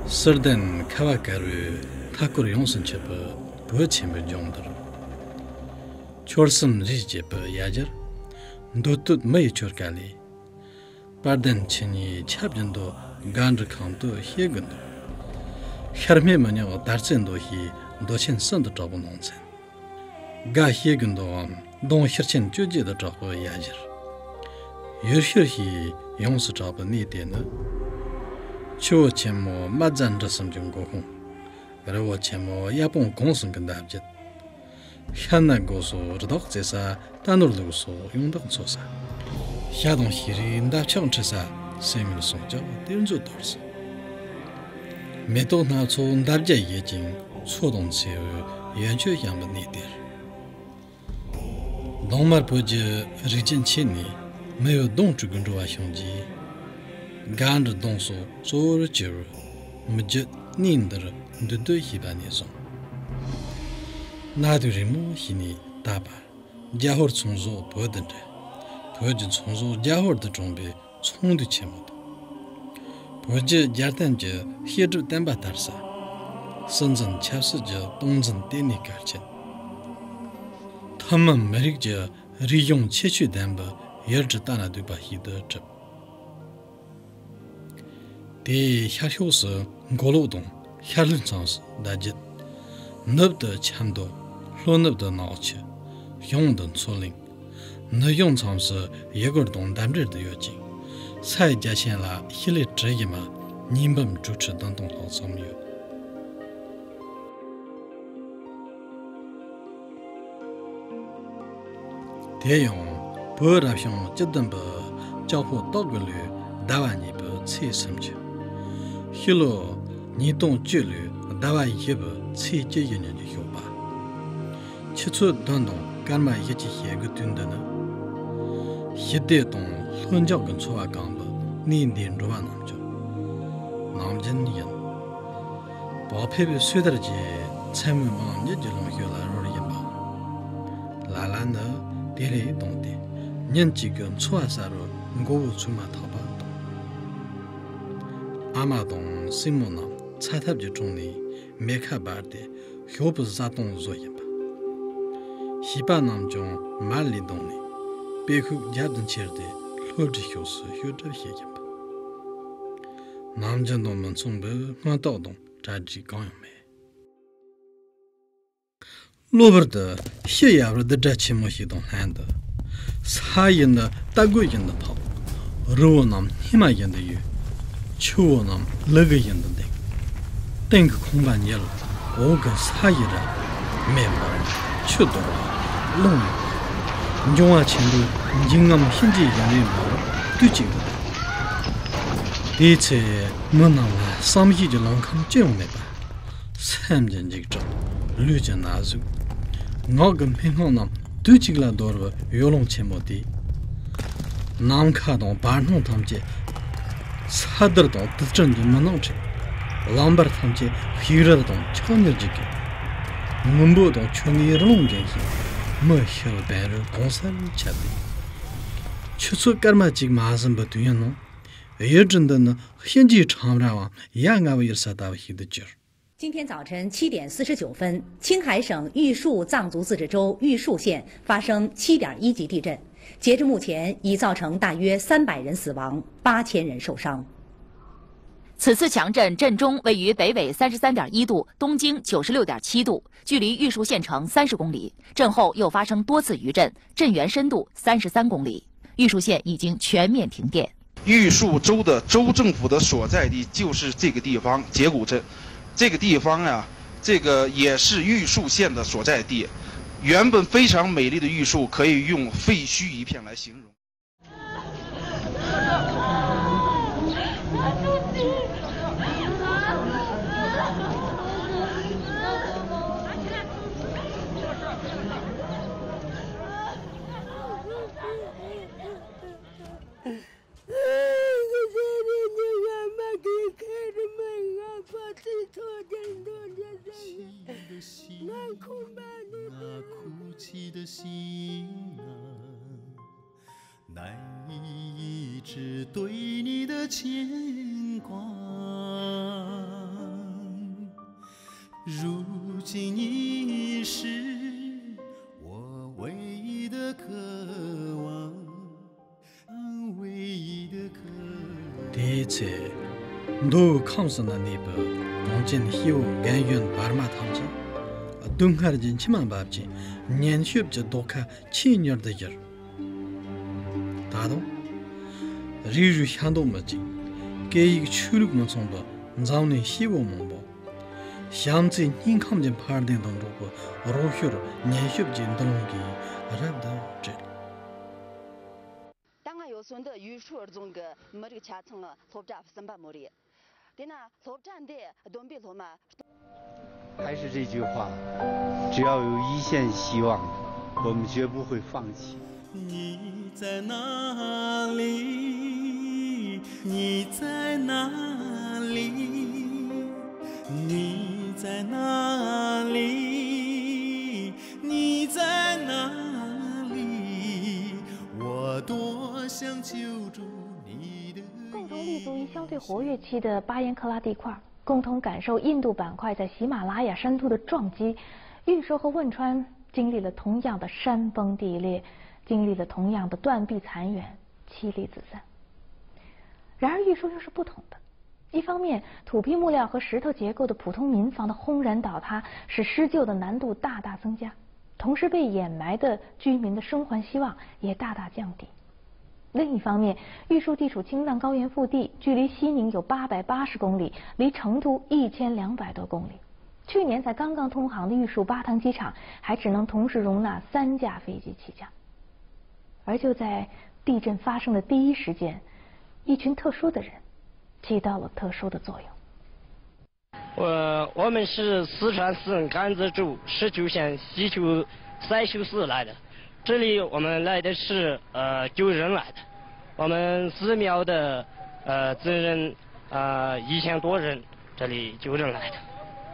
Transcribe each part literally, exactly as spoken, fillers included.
གསེར་ལྡན་ཁ་བ་དཀར་པོའི་མཐའ་སྐོར་ཡོངས་སུ་འཁྱུད་པའི་བོད་ཆེན་པོའི་ལྗོངས་འདིར། ཆོལ་གསུམ་རིས་བཅད་པའི་ཡ་གྱལ། མདོ་སྟོད་མི་ཡི་ཆོལ་ཁ་ལས། དཔལ་ལྡན་ཆོས་ཉིད་ཆབ་ཀྱི་མདོ། སྒ་འབྲུ་ཁང་དུ་བཤད་དགོས་འདུག་ཤར་སྨད་མི་ཉག་དར་རྩེ་མདོ་ཞེས་མདོ་ཆེན་གསུམ་དུ་གྲགས་པའི་ནང་ཚན། སྒ་བཤད་དགོས་འདུག་གམ། གདོང་ཤར་ཆེན་བཅོ་བརྒྱད་དུ་གྲགས་པའི་ཡ་གྱལ། ཡུལ་ཤུལ་ཞེས་ཡོངས་སུ་གྲགས་པའི་གནས་དེ་ནི། ཆུ་བོ་ཆེན་མོ་རྨ་རྫ་འབྲི་གསུམ་གྱི་འགོ་ཁུངས། རི་བོ་ཆེན་མོ་གཡའ་སྤུངས་གུང་གསུམ་གྱི་འདབ་རྒྱུད། ཤ་ན་སྒོ་སོགས་རི་དྭགས་བརྩེ་ས། རྟ་ནོར་ལུག་སོགས་ཡོང་བདག་འཚོ་ས། ཤ་དང་ཤེས་རིག་འདབ་ཆགས་འཁྲི་ས། སེམས་ཡུལ་སྲུང་སྐྱོབ་གཏེར་མཛོད་དོར་ས། མེ་ཏོག་སྣ་ཚོགས་འདབ་བརྒྱ་ཡོད་ཅིང་། མཚོ་དང་མཚེའུ་ཡོན་མཆོད་བཤམས་པའི་གནས་དེར། གདོང་དམར་བོད་ཀྱི་རིགས་ཅན་ཆེ་ནས་མི་ཡུལ་གདོང་དྲུག་གི་འགྲོ་བ་བྱུང་རྗེས། སྒ་འབྲུ་གདོང་སོགས་གཙོ་བོར་གྱུར་མི་རྒྱུད་གནས་འདིར་འདུས་སྡོད་བྱས་པ་ནས་བཟུང་། གནའ་དུས་རིང་མོ་ཞིག་ནས་ད་བར་རྒྱ་ཧོར་ཚོང་ཟོག་བོད་དུ་འདྲེན། བོད་ཀྱི་ཚོང་ཟོག་རྒྱ་ཧོར་དུ་འཁྲུངས་པའི་ཚོང་འདུས་ཆེན་མོ་དང་། བོད་རྒྱལ་རྒྱལ་བསྟན་གྱི་བཤད་སྒྲུབ་བསྟན་པ་དར་ས། སྲིད་འཛིན་ཆབ་སྲིད་ཀྱི་སྟངས་འཛིན་ལྟེ་གནས་གལ་ཆེན། ཐུན་མིན་མི་རིགས་ཀྱི་རིག་གཞུང་ཁྱད་ཆོས་ལྡན་པའི་ཡུལ་གྲུ་ལྟ་ན་སྡུག་པ་ཞིག་ཏུ་གྲུབ། དེའི་ཤར་ཕྱོགས་སུ་མགོ་ལོག་དང་ཤར་ལྷོའི་མཚམས་སུ་ཟླ་རྒྱུད། ནུབ་ཏུ་ཆབ་མདོ། ལྷོ་ནུབ་ཏུ་ནག་ཆུ། བྱང་དུ་མཚོ་གླིང་། ནུབ་བྱང་མཚམས་སུ་ཡུ་གུར་དང་འདབས་འབྲེལ་དུ་ཡོད་ཅིང་། ས་ཡི་རྒྱ་ཁྱོན་ལ་ཞི་ལུའི་གྲུ་བཞི་མ། ཉིས་འབུམ་དྲུག་ཁྲི་བདུན་སྟོང་ལྷག་ཙམ་ཡོད། དེ་ཡང་བོད་རབ་བྱུང་བཅུ་བདུན་པའི་ལྕགས་ཕོ་སྟག་གི་ལོའི་ཟླ་བ་གཉིས་པའི་ཚེས་སུམ་ཅུ། ཕྱི་ལོ་ཉིས་སྟོང་བཅུ་ལོའི་ཟླ་བ་བཞི་པའི་ཚེས་བཅུ་བཞི་ཉིན་གྱི་ཞོགས་པ། ཆུ་ཚོད་བདུན་དང་སྐར་མ་བཞི་བཅུ་ཞེ་དགུ་དུས་འདི་ནི། ཞི་བདེ་དང་ལྷོད་འཇགས་ཀྱི་འཚོ་བ་གང་བའི་གནས་འདིའི་འགྲོ་བ་རྣམས་ཀྱི་ནམ་རྒྱུན་ཡིན། བག་ཕེབས་པའི་སོས་དལ་གྱིས་མཚན་མོའི་འབངས་ཉིད་ཀྱི་ལོངས་སྤྱོད་ལ་རོལ་བཞིན་པའམ། ལ་ལ་ནི་དེ་ལས་ལྡང་སྟེ་ཉིན་གཅིག་གི་འཚོ་བ་གསར་བའི་མགོ་བོ་ཚུགས་མ་ཐག་པ་དང་། ཨ་མ་དང་སྲིང་མོ་རྣམས་ཚ་ཐབ་ཀྱི་དྲུང་ནས་མེ་ཁ་སྦར་ཏེ་ཞོགས་པའི་བཟའ་བཏུང་བཟོ་བཞིན་པ། བྱིས་པ་རྣམས་ཀྱང་མལ་ལས་ལྡང་ནས་དཔེ་ཁུག་རྒྱབ་ཏུ་འཁྱེར་ཏེ་ལྷོ་འབྲི་ཕྱོགས་སུ་བཤུད་གྲབས་བྱེད་བཞིན་པ། ནམ་རྒྱུན་དང་མི་མཚུངས་པའི་སྔོན་རྟགས་དང་གྲ་སྒྲིག་གང་ཡང་མེད། གློ་བུར་དུ་ཕྱི་ཡ་བར་རྡུལ་སྒྲ་ཆེན་མོ་ཞིག་དང་ལྷན་དུ། ས་ཡི་ནི་རྟ་རྒོད་བཞིན་དུ་འཕགས། རི་བོ་རྣམས་སྙེ་མ་བཞིན་དུ་ཡོད། ཆུ་བོ་རྣམས་ལུ་གུ་བཞིན་དུ་ལྡིང་། སྟེང་གི་ཁང་པ་ཉིལ། འོག་གི་ས་ཡི་ར། མེ་འབར། ཆུ་དོར། རླུང་ཡོང་། འབྱུང་བ་ཆེན་པོའི་འཇིགས་རྔམ་གཤིན་རྗེའི་ཡུལ་ལས་འབར་བ་དུས་གཅིག་ཏུ་ལྡིང་། དེའི་ཚེ་མི་རྣམས་ལ་བསམ་གཞིག་གི་ལམ་ཁ་ཅི་ཡང་མེད་པ། སེམས་ཀྱི་འཇིགས་སྐྲག་ལུས་ཀྱི་ན་ཟུག་ངག་གི་སྨྲེ་སྔགས་རྣམས་དུས་གཅིག་ལ་བརྡོལ་བའི་ཡོ་ལང་ཆེན་མོ་དེས། ནམ་མཁའ་དང་བར་སྣང་ཐམས་ཅད་ས་རྡུལ་དང་རྡུལ་ཕྲན་གྱི་མུན་ནག་ཁྲིད། ལམ་བར་ཐམས་ཅད་ཤིག་རལ་དང་ཆག་ཉིལ་གྱིས་ཁེངས། སྔོན་པོ་དང་ཆུ་ནས་རླུང་འགེངས་ཤིང་མི་ཤི་བའི་བན་རི་གང་སར་ཁྱབ་སྟེ། ཆུ་ཚོད་སྐར་མ་གཅིག་མ་ཟིན་པའི་དུས་ཡུན་ནང་། ཡུལ་གྲུ་འདི་ནི་གཤིན་རྗེའི་ཁྲོམ་ར་བའམ་ཡ་ང་བའི་ཡུལ་ས་ལྟ་བུ་ཞིག་ཏུ་གྱུར། 今天早晨七点四十九分，青海省玉树藏族自治州玉树县发生七点一级地震，截至目前已造成大约三百人死亡，八千人受伤。此次强震震中位于北纬三十三点一度、东经九十六点七度，距离玉树县城三十公里。震后又发生多次余震，震源深度三十三公里。玉树县已经全面停电。玉树州的州政府的所在地就是这个地方，节骨镇。这个地方呀，这个也是玉树县的所在地。原本非常美丽的玉树，可以用废墟一片来形容。དེའི་ཚེ། མདོ་དབུས་ཁམས་གསུམ་ན་གནས་པའི་གངས་ཅན་སྐྱེ་བོ་རྒན་གཞོན་བར་མ་ཐམས་ཅད་སྡུག་བསྔལ་གྱི་མཆི་མ་འབབ་ཅིང་ཉེན་སྐྱོབ་ཀྱི་རྡོ་ཁ་ཆེས་མྱུར་དུ་གྱུར། ད་དུང་། རིགས་རུས་ཤ་མདོག་མི་གཅིག་སྐད་ཡིག་ཆོས་ལུགས་མི་མཚུངས་པའི་འཛམ་གླིང་སྐྱེ་བོ་མང་པོ། བྱམས་བརྩེའི་སྙིང་ཁམས་ཀྱི་འཕར་ལྡིང་དང་འགྲོགས་པའི་རོགས་སྐྱོར་ཉེན་སྐྱོབ་ཀྱི་མདུན་ལམ་གྱིས་རབ་ཏུ་བསྒྲིལ། ད་ང་ཡོད་ས་འདི་ཡུས་ཧྲུའུ་རྫོང་གི་མི་རིགས་ཆ་ཚང་སློབ་གྲྭ་གསུམ་པ་མོ་རེད། དེ་ན་སློབ་གྲྭ་འདི་བསྡོམས་པའི་སློབ་མ། 还是这句话，只要有一线希望，我们绝不会放弃。你在哪里？你在哪里？你在哪里？你在哪里？我多想救助你的。 共同立足于相对活跃期的巴颜克拉地块，共同感受印度板块在喜马拉雅山肚的撞击。玉树和汶川经历了同样的山崩地裂，经历了同样的断壁残垣、妻离子散。然而，玉树又是不同的。一方面，土坯木料和石头结构的普通民房的轰然倒塌，使施救的难度大大增加，同时被掩埋的居民的生还希望也大大降低。 另一方面，玉树地处青藏高原腹地，距离西宁有八百八十公里，离成都一千两百多公里。去年才刚刚通航的玉树巴塘机场，还只能同时容纳三架飞机起降。而就在地震发生的第一时间，一群特殊的人起到了特殊的作用。 呃，我们是四川省甘孜州石渠县西渠三秀寺来的，这里我们来的是，呃，救人来的。我们寺庙的，呃，僧人，呃，一千多人这里救人来的，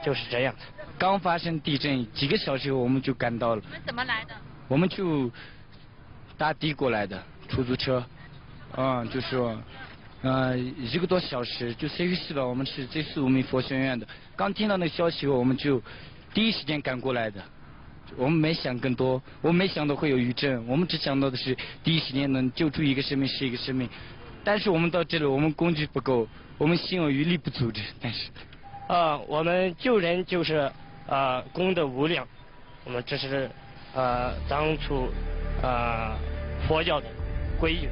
就是这样的。刚发生地震几个小时后，我们就赶到了。你们怎么来的？我们就打的过来的，出租车。嗯，就说，呃，一个多小时，就三秀寺吧，我们是这次无名佛学院的。刚听到那个消息后，我们就第一时间赶过来的。我们没想更多，我们没想到会有余震，我们只想到的是第一时间能救出一个生命是一个生命。但是我们到这里，我们工具不够，我们心有余力不足的，但是，呃，我们救人就是，呃，功德无量。 我们这是，呃，当初，呃，佛教的皈依。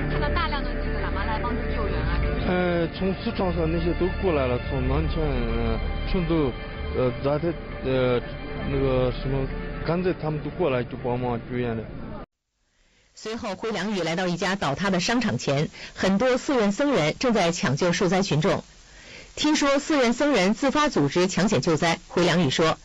看到大量的那个喇嘛来帮助救援啊，是不是？呃，从四川省那些都过来了，从南充、呃成都、呃扎特、呃那个什么甘孜，他们都过来就帮忙救援的。随后，回良玉来到一家倒塌的商场前，很多寺院僧人正在抢救受灾群众。听说寺院僧人自发组织抢险救灾，回良玉说，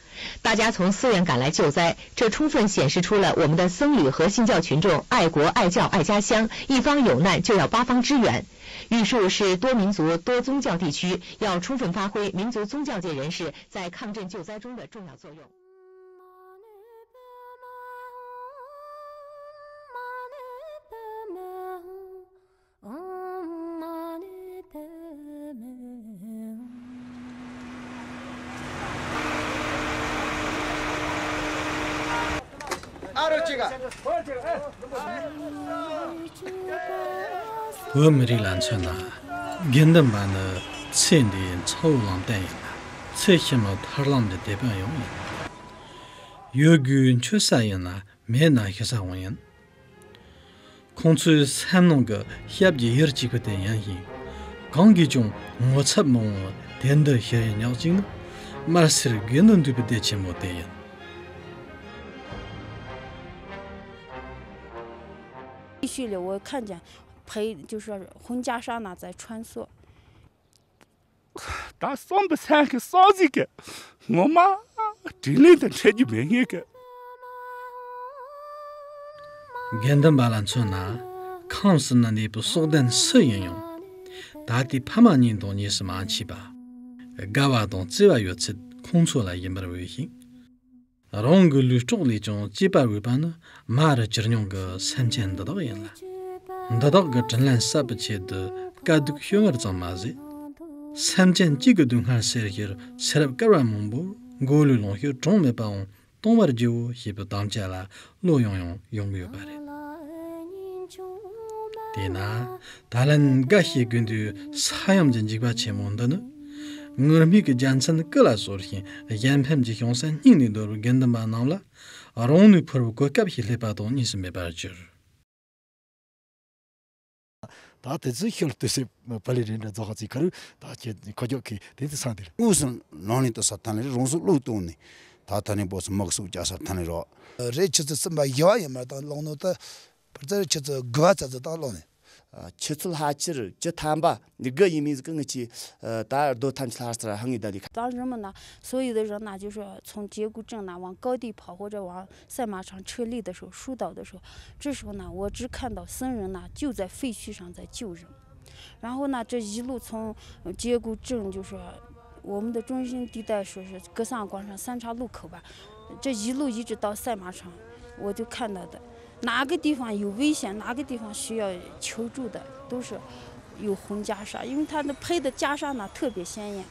大家从寺院赶来救灾，这充分显示出了我们的僧侣和信教群众爱国、爱教、爱家乡，一方有难就要八方支援。玉树是多民族、多宗教地区，要充分发挥民族宗教界人士在抗震救灾中的重要作用。 བོད་མི་རིགས་ལ་མཚོན་ན། དགེ་འདུན་པ་ནི་ཚེ་འདིའི་མཚོ་བོ་ལམ་སྟོན་ཡིན་ལ། ཚེ་ཕྱི་མའི་ཐར་ལམ་གྱི་དེད་དཔོན་ཡང་ཡིན། ཡོད་དགུའི་མཆོད་ས་ཡིན་ལ། མེད་ན་ཤི་ས་འོང་ཡིན། ཁོང་ཚོའི་སེམས་ནང་གི་ཞབས་ཀྱི་ཡུལ་གཅིག་པུ་དེ་ཡིན་ཞིང་། གང་གིས་ཀྱང་ངོ་ཚབ་མི་འོང་བར་དེ་འདྲ་ཤི་ཡི་ཉག་གཅིག་ནི། དམར་སེར་དགེ་འདུན་འདུས་པའི་སྡེ་ཆེན་མོ་དེ་ཡིན། 继续了，我看见陪，就是婚纱纱呢在穿梭。 ད་གསོན་པོ་སེམས་ཀྱི་སོ་ཟིག་གི་ངོ་མ་དྲིན་ལན་དང་འཕྲད་རྒྱུ་མེད་ངེས་ཀི། དགེ་འདུན་པ་ལ་མཚོན་ན། ཁམས་གསུམ་ན་གནས་པའི་སྲོག་ལྡན་སུ་ཡིན་ཡང་། ད་ལྟའི་ཕ་མ་གཉིས་དང་གཉིས་སུ་མ་མཆིས་པ། དགའ་བ་དང་བརྩེ་བ་ཡོད་ཚད་ཁོང་ཚོ་ལ་ཡིན་པར་འོས་ཤིང་། རང་གི་ལུས་སྲོག་ལས་ཀྱང་གཅེས་པར་འོས་པ་ནི་མ་རུ་གྱུར་མྱོང་གི་སེམས་ཅན་འདི་དག་ཡིན་ལ། འདི་དག་གི་དྲིན་ལན་གསབ་པའི་ཆེད་དུ་དཀའ་སྡུག་སྤྱོད་ངར་ཙམ་མ་ཟད། སེམས་ཅན་གཅིག་གི་སྡུག་བསྔལ་སེལ་ཕྱིར་ཚེ་རབས་བསྐལ་པ་མང་པོར་མགོ་ལུས་ལོངས་སྤྱོད་གྲངས་མེད་པའང་གཏོང་བར་བགྱིའོ་ཞེས་པའི་དམ་བཅའ་ལ་བློ་ཡང་ཡང་ཡོང་གི་ཡོད་པ་རེད། དེས་ན་ད་ལན་དགའ་བྱེད་དགོས་འདོད་ས་ཡོམ་གྱི་འཇིགས་པ་ཆེན་མོ་འདི་ནི། ངུར་སྨྲིག་གི་རྒྱལ་མཚན་སྐུ་ལ་གསོལ་ཞིང་གཞན་ཕན་གྱི་བྱང་སེམས་སྙིང་ནས་འདོར་བའི་དགེ་འདུན་པ་རྣམས་ལ་རང་ནུས་ཕུར་བུ་གོ་སྐབས་ཤིག་སླེབས་པ་དང་གཉིས་སུ་མེད་པར་གྱུར། ད་དེ་ཚོའི་ཤུལ་དུས་སེ་པ་ལི་རེ་འདྲ་རྫོགས་ཚིག་ཁ་རུ་ད་ཁྱེད་ཁོ་ཅོག་གིས་དེ་ཚོ་སང་དེ་ལ། དངོས་སུ་ནང་ནས་ལྟ་ས་ཐ་ནས་རང་སྲོག་བློས་གཏོང་ནས་ད་ཐ་ནས་བོ་སུ་མག་སུ་བཅའ་ས་ཐ་ནས་རོ། རེད་ཆུ་ཚོད་གསུམ་པ་བཞི་བ་ཡིན་མ་ད་ལོང་ནོ་ད་པར་ཙེ་ཆུ་ཚོད་དགུ་བ་ཙ་ཚོད་ད་ལོང་ནས། ཆུ་ཚོད་ལྷག་ཕྱིར་བཅུ་ཐམ་པ་དགུ་ཡིན་མིན་ཟིག་གི་ངི་ཆི་ད་རྡོ་ཐམ་ཆུ་ལྷག་སར་ཧང་ཡི་ད་ལི་ཁ། 当时嘛呢，所有的人呢，就是从结果镇呢往高地跑，或者往赛马场撤离的时候，疏导的时候，这时候呢，我只看到僧人呢就在废墟上在救人。然后呢，这一路从结果镇，就是我们的中心地带，说是格桑广场三岔路口吧，这一路一直到赛马场，我就看到的，哪个地方有危险，哪个地方需要求助的，都是有红袈裟，因为他的配的袈裟呢特别鲜艳。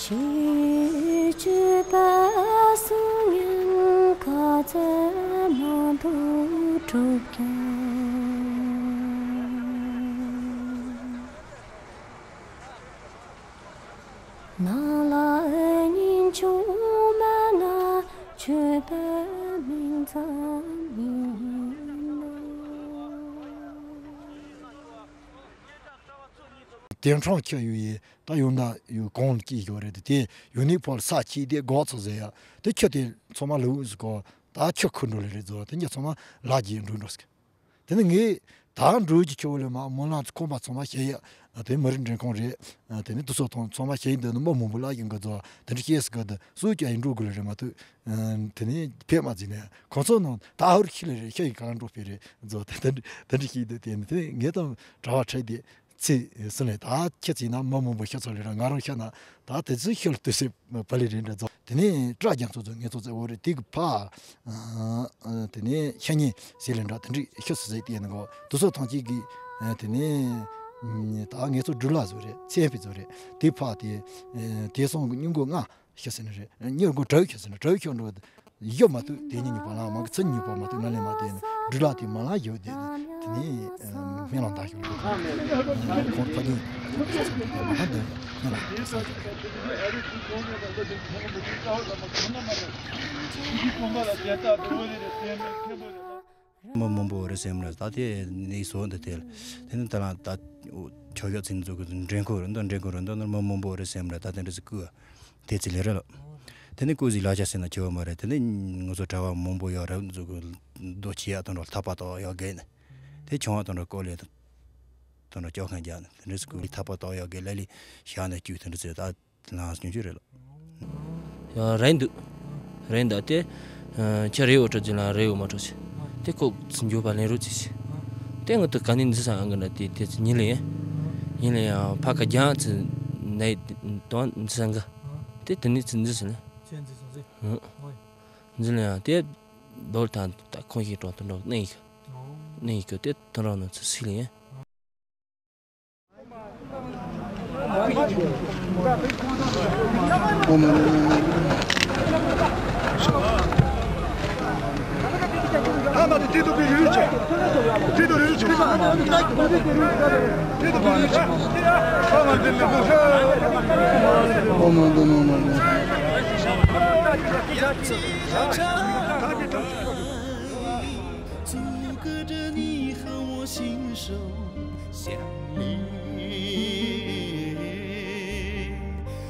ཆོས་སྤྱོད་པ་སུ་ཉན་ག་ཚད་མང་དུ་གྲུབ་ཀྱང་། ནང་ལ་ཉིན་ཆུང་མ་ལ་ཆོས་པའི་མིང་ཙམ་ཡིན་ནོ། དེ་འཕྲང་ཁྱེར་ཡོད་ཡིན། ད་ཡོང་ན་ཡོད་གོང་ལ་སྐྱེས་ཡོད་རེད་དེ། ཡོད་ནི་ཕོ་ལ་ས་ཁྱི་དེ་སྒོག་ཚོ་ཟེར་ཡ། དེ་ཁྱི་དེ་ཚང་མ་ལ་འུ་ཟི་གོ། ད་ཁྱི་ཁུ་འགྲོ་ལེ་རེད་ཟོ། དེ་ཉ་ཚང་མ་ལ་རྒྱས་འགྲོ་འགྲོ་སྐད། དེ་ནི་ངས་ད་འགྲོ་གི་ཁྱོད་ལ་མ་མོ་ལ་ཁོང་པ་ཚང་མ་ཤེས་ཡ། དེ་མི་རིགས་འདྲེན་ཁོང་རེད། དེ་ནི་དུ་སོ་ཐོང་ཚང་མ་ཤེས་ཡིན། དེ་ནི་མི་མང་པོ་ལ་ཡིན་གི་ཟོ། དེ་འདྲ་ཤེས་སི་གི་དེ་སུ་ཀྱང་ཡིན་འགྲོ་དགོས་ལེ་རེད་མ་གཏོགས། དེ་ནས་ཕེབས་མ་བརྩིས་ནས་ཁོང་ཚོ་ནང་ད་ཧུར་ཁྱི་ལ་རེ་ཤ་ཡི་གང་འགྲོ་ཕེ་རེད་ཟོ། དེ་དེ་འདྲ་ཞིག་འདུག་དེ་ནི་དེ་ནས་ངས་དང་གྲྭ་བ་ཁྲིད་དེ་ཚེ་སུ་ནས་ད་ཁྱི་ཚིག་ན་མི་མང་པོ་ཤི་ཚོ་ལེ་ར། ང་རང་ཤི་ན་ད་དེ་ཚོའི་ཤུལ་དུས་སེ་པ་ལི་རེ་འདྲ་ཟོ། དེ་ནས་སྐྲ་རྒྱང་ཚོ་ཚོ་ངས་ཚོ་ཚེ་འོ་རེད། དེ་གི་ཕ་དེ་ནས་ཤ་ཉེ་ཟེ་ལེ་འདྲ་དེ་འདྲ་ཤི་སུ་ཟེ་དེ་ནི་གོ་དུ་སོ་ཐང་གཅིག་གི་དེ་ནས་ད་ངས་ཚོ་སྦྲུལ་ལ་ཟོ་རེད། ཚེ་ཕི་ཟོ་རེད། དེ་ཕ་དེ་དེ་སོང་གི་སྙིང་གོ་ལྔ། ཤི་ཟེར་ནི་རེད། མྱུར་མགོ་གྲའུ་ཤི་ཟེར་ནི་གྲའུ་ཤི་འགྲོ། ཡོད་མ་ཐུག་དེ་ཉིད་ཉིད་པ་ལ་མ་གི་ཚིག་ཉིད་པ་མ་ཐུག་ན་ལེ་མ་དེ་ནི་སྦྲུལ་ལ་དེ་མ་ལ་ཡོད་དེ་ནི་དེ་ནི་སྨན་ལ་འདའ་ཤོར་འགྲོ། ཁོང་ཕ་གི་ཚོ་ཚོ་དེ་མ་ཧ་འདོད་སྨན་ལ་འདའ་ཤོར། མི་མང་པོ་རེད་སེམས་ལ་ད་དེ་ནི་བཟོ་འདི་དེ་དེ་ནི་ད་ལ་ད་ཆོས་ཕྱོགས་ཚན་ཚོགས་ཀྱི་འདྲེན་ཁོ་རེད་འདི། འདྲེན་ཁོ་རེད་འདི་ནི་མི་མང་པོ་རེད་སེམས་ལ་ད་དེ་འདྲ་ཟིག་བསྐུ་བ་དེ་ཚེ་ལས་རེད་ལ། དེ་ནི་བསྐུ་ཟིག་ལ་ཆ་ཟེར་ན་ཆེ་བ་མ་རེད། དེ་ནི་ང་ཚོ་གྲྭ་བ་མང་པོ་ཡོད་རེད་འདུག་གི། རྡོ་ཆེ་ཡག་དང་འགྲོ་ཐག་པ་ཏོག་ཡག་གེ་ནི་དེ་ཆུང་བ་དང་འགྲོ་ཀོ་ལེ་དང་འགྲོ་ཅོག་ཁན་རྒྱག་ནི་དེ་འདྲ་ཟིག་བསྐུ་ཐག་པ་ཏོག་ཡག་གེ་ལ་ལི་ཤ་ནི་བཅུག་དེ་འདྲ་ཟིག་ད། ལངས་སོང་རྒྱུ་རེད་ལ། ཡང་རེད་འདུག་རེད་འདུག་དེ། ཁྱེད་རེ་འོ་འཕྲོ་ཅི་ལ་རེ་འོ་མ་འཕྲོ་ཅི། དེ་ཁོག་ཚི་འགྱོ་བ་ལེན་རོགས་ཅི་ཞིག་དེ་ང་དུ་ག་ནས་འཛི་ས་ཨང་གི་ན་དེ་དེ་ཚི་ཉིན་ལ་ཡིན། ཉིན་ལ་ཡང་ཕ་ཁ་རྒྱང་ཚི་ནའི་དོན་འཛི་ས་འགའ། དེ་དེ་ནས་ཚི་འཛི་ས་ལ། ཁྱེད་འཛི་སོང་ཟེ། འཛི་ལ་ཡང་དེ། རྡོར་ཐང་ད་ཁོང་ཞིག་གྲོང་དུ་འགྲོ་གནས་ཡིག་གནས་ཡིག་གི་དེ་དོན་རང་ནང་ཚི་སིག་ལ་ཡིན། 心手相连，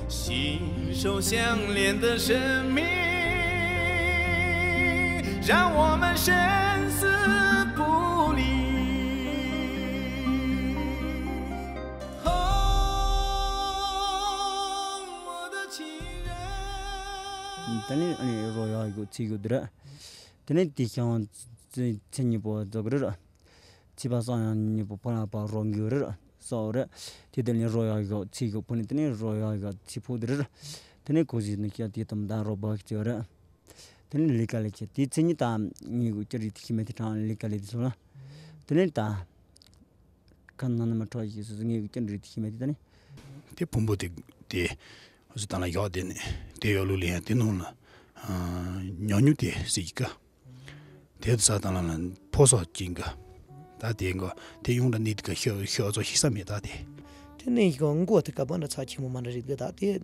心手相连的生命，让我们生死不离。哦，我的情人。དེ་ནས་ཨ་ནི་རོ་ཡག་གི་ཚིག་ཡོད་དེ་རེད། དེ་ནས་དེ་ཤང་ཚེ་གཉིས་པོ་རྫོགས་རེད། ཚེས་པ་སང་ཡང་གཉིས་པོ་ཕ་ལ་པ་རོ་འགྱུར་རེད་སོགས་རེད། དེ་དེ་ནས་རོ་ཡག་གི་ཚིག་གི་ཕུ་ནས་དེ་ནས་རོ་ཡག་གི་ཚིག་ཕུ་དེ་རེད། དེ་ནས་ཁོ་ཟིག་ནི་ཤ་དེ་དམ་ད་རོ་བག་ཅི་རེད། དེ་ནས་ལི་ཀ་ལི་ཆེ་དེ་ཚེ་གཉིས་ད་ངེད་གི་ཅི་རིགས་དེ་ཤི་མེད་དེ་གྲང་ལི་ཀ་ལི་དེ་སོང་ལ། དེ་ནས་ད་ཁ་ནང་ནས་མ་ཁྲོ་ཞིག་སོ་སོ་ངེད་གི་ཅི་རིགས་དེ་ཤི་མེད་དེ་ད་ནི། དེ་ཕུང་པོ་དེ་དེ་ཟི་དང་ལ་ཡག་དེ་ནི་དེ་ཡོ་ལུ་ལི་ཡང་དེ་ནང་ལ་ཉོ་ཉུ་དེ་སི་ཡི་ཀ་དེ་ས་དང་ལ་ལ་ཕོ་སོགས་ཀྱིན་ག་ད་དེ་ག་དེ་ཡོང་འདྲ་ནི་དེ་ག་ཤོ་ཤོ་ཚོ་ཤི་ས་མེད་ད་དེ། དེ་ནས་ཡི་ག་མགོ་དེ་ག་པ་འདྲ་ཚ་ཆེན་མོ་མ་འདྲ་རེད་གི་ད་དེ་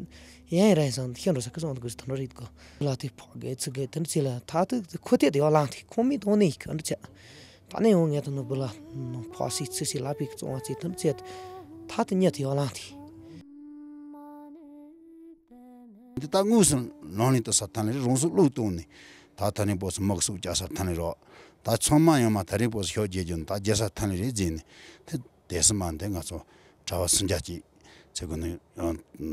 ཡང་ར་ཡིན་སང་ཤ་འགྲོ་ས་ཁ་སང་དུ་གུ་སི་ཐོན་འགྲོ་རེད་གོ་ལ་དེ་ཕོག་གི་ཚི་གི་དེ་ཚི་ལ་ད་དུ་ཁོ་དེ་དེ་ཡོ་ལང་དེ་ཁོ་མི་དོ་ནི་ཡི་ག་འདྲ་ཚ། ད་ནས་འོང་ངས་ད་ནུ་བུ་ལ་ནུ་ཕོ་སི་ཚི་སི་ལ་པིག་བཙོང་བ་ཚི་ཐུན་ཚེ་ད་དུ་ཉེ་དུ་ཡོ་ལང་དེ། འདི་ད་དངོས་སུ་ལོང་ལིན་དུ་ས་ཐན་ལེ་རོང་སུ་བླུག་བཏང་ནས་ད་ཐ་ནི་པོ་སུ་མག་སུ་བཅའ་ས་ཐན་ལེ་རོ། ད་ཚང་མ་ཡང་མ་ཐ་རི་པོ་སུ་ཤོ་རྒྱལ་རྒྱུ་ད་རྒྱལ་ས་ཐན་ལེ་རེད་ཟེར་ནས་དེ་དེ་སི་མ་འདི་ང་ཚོ་གྲྭ་བ་སུམ་བརྒྱ་ཅིག་ཚེ་གུ་ནས་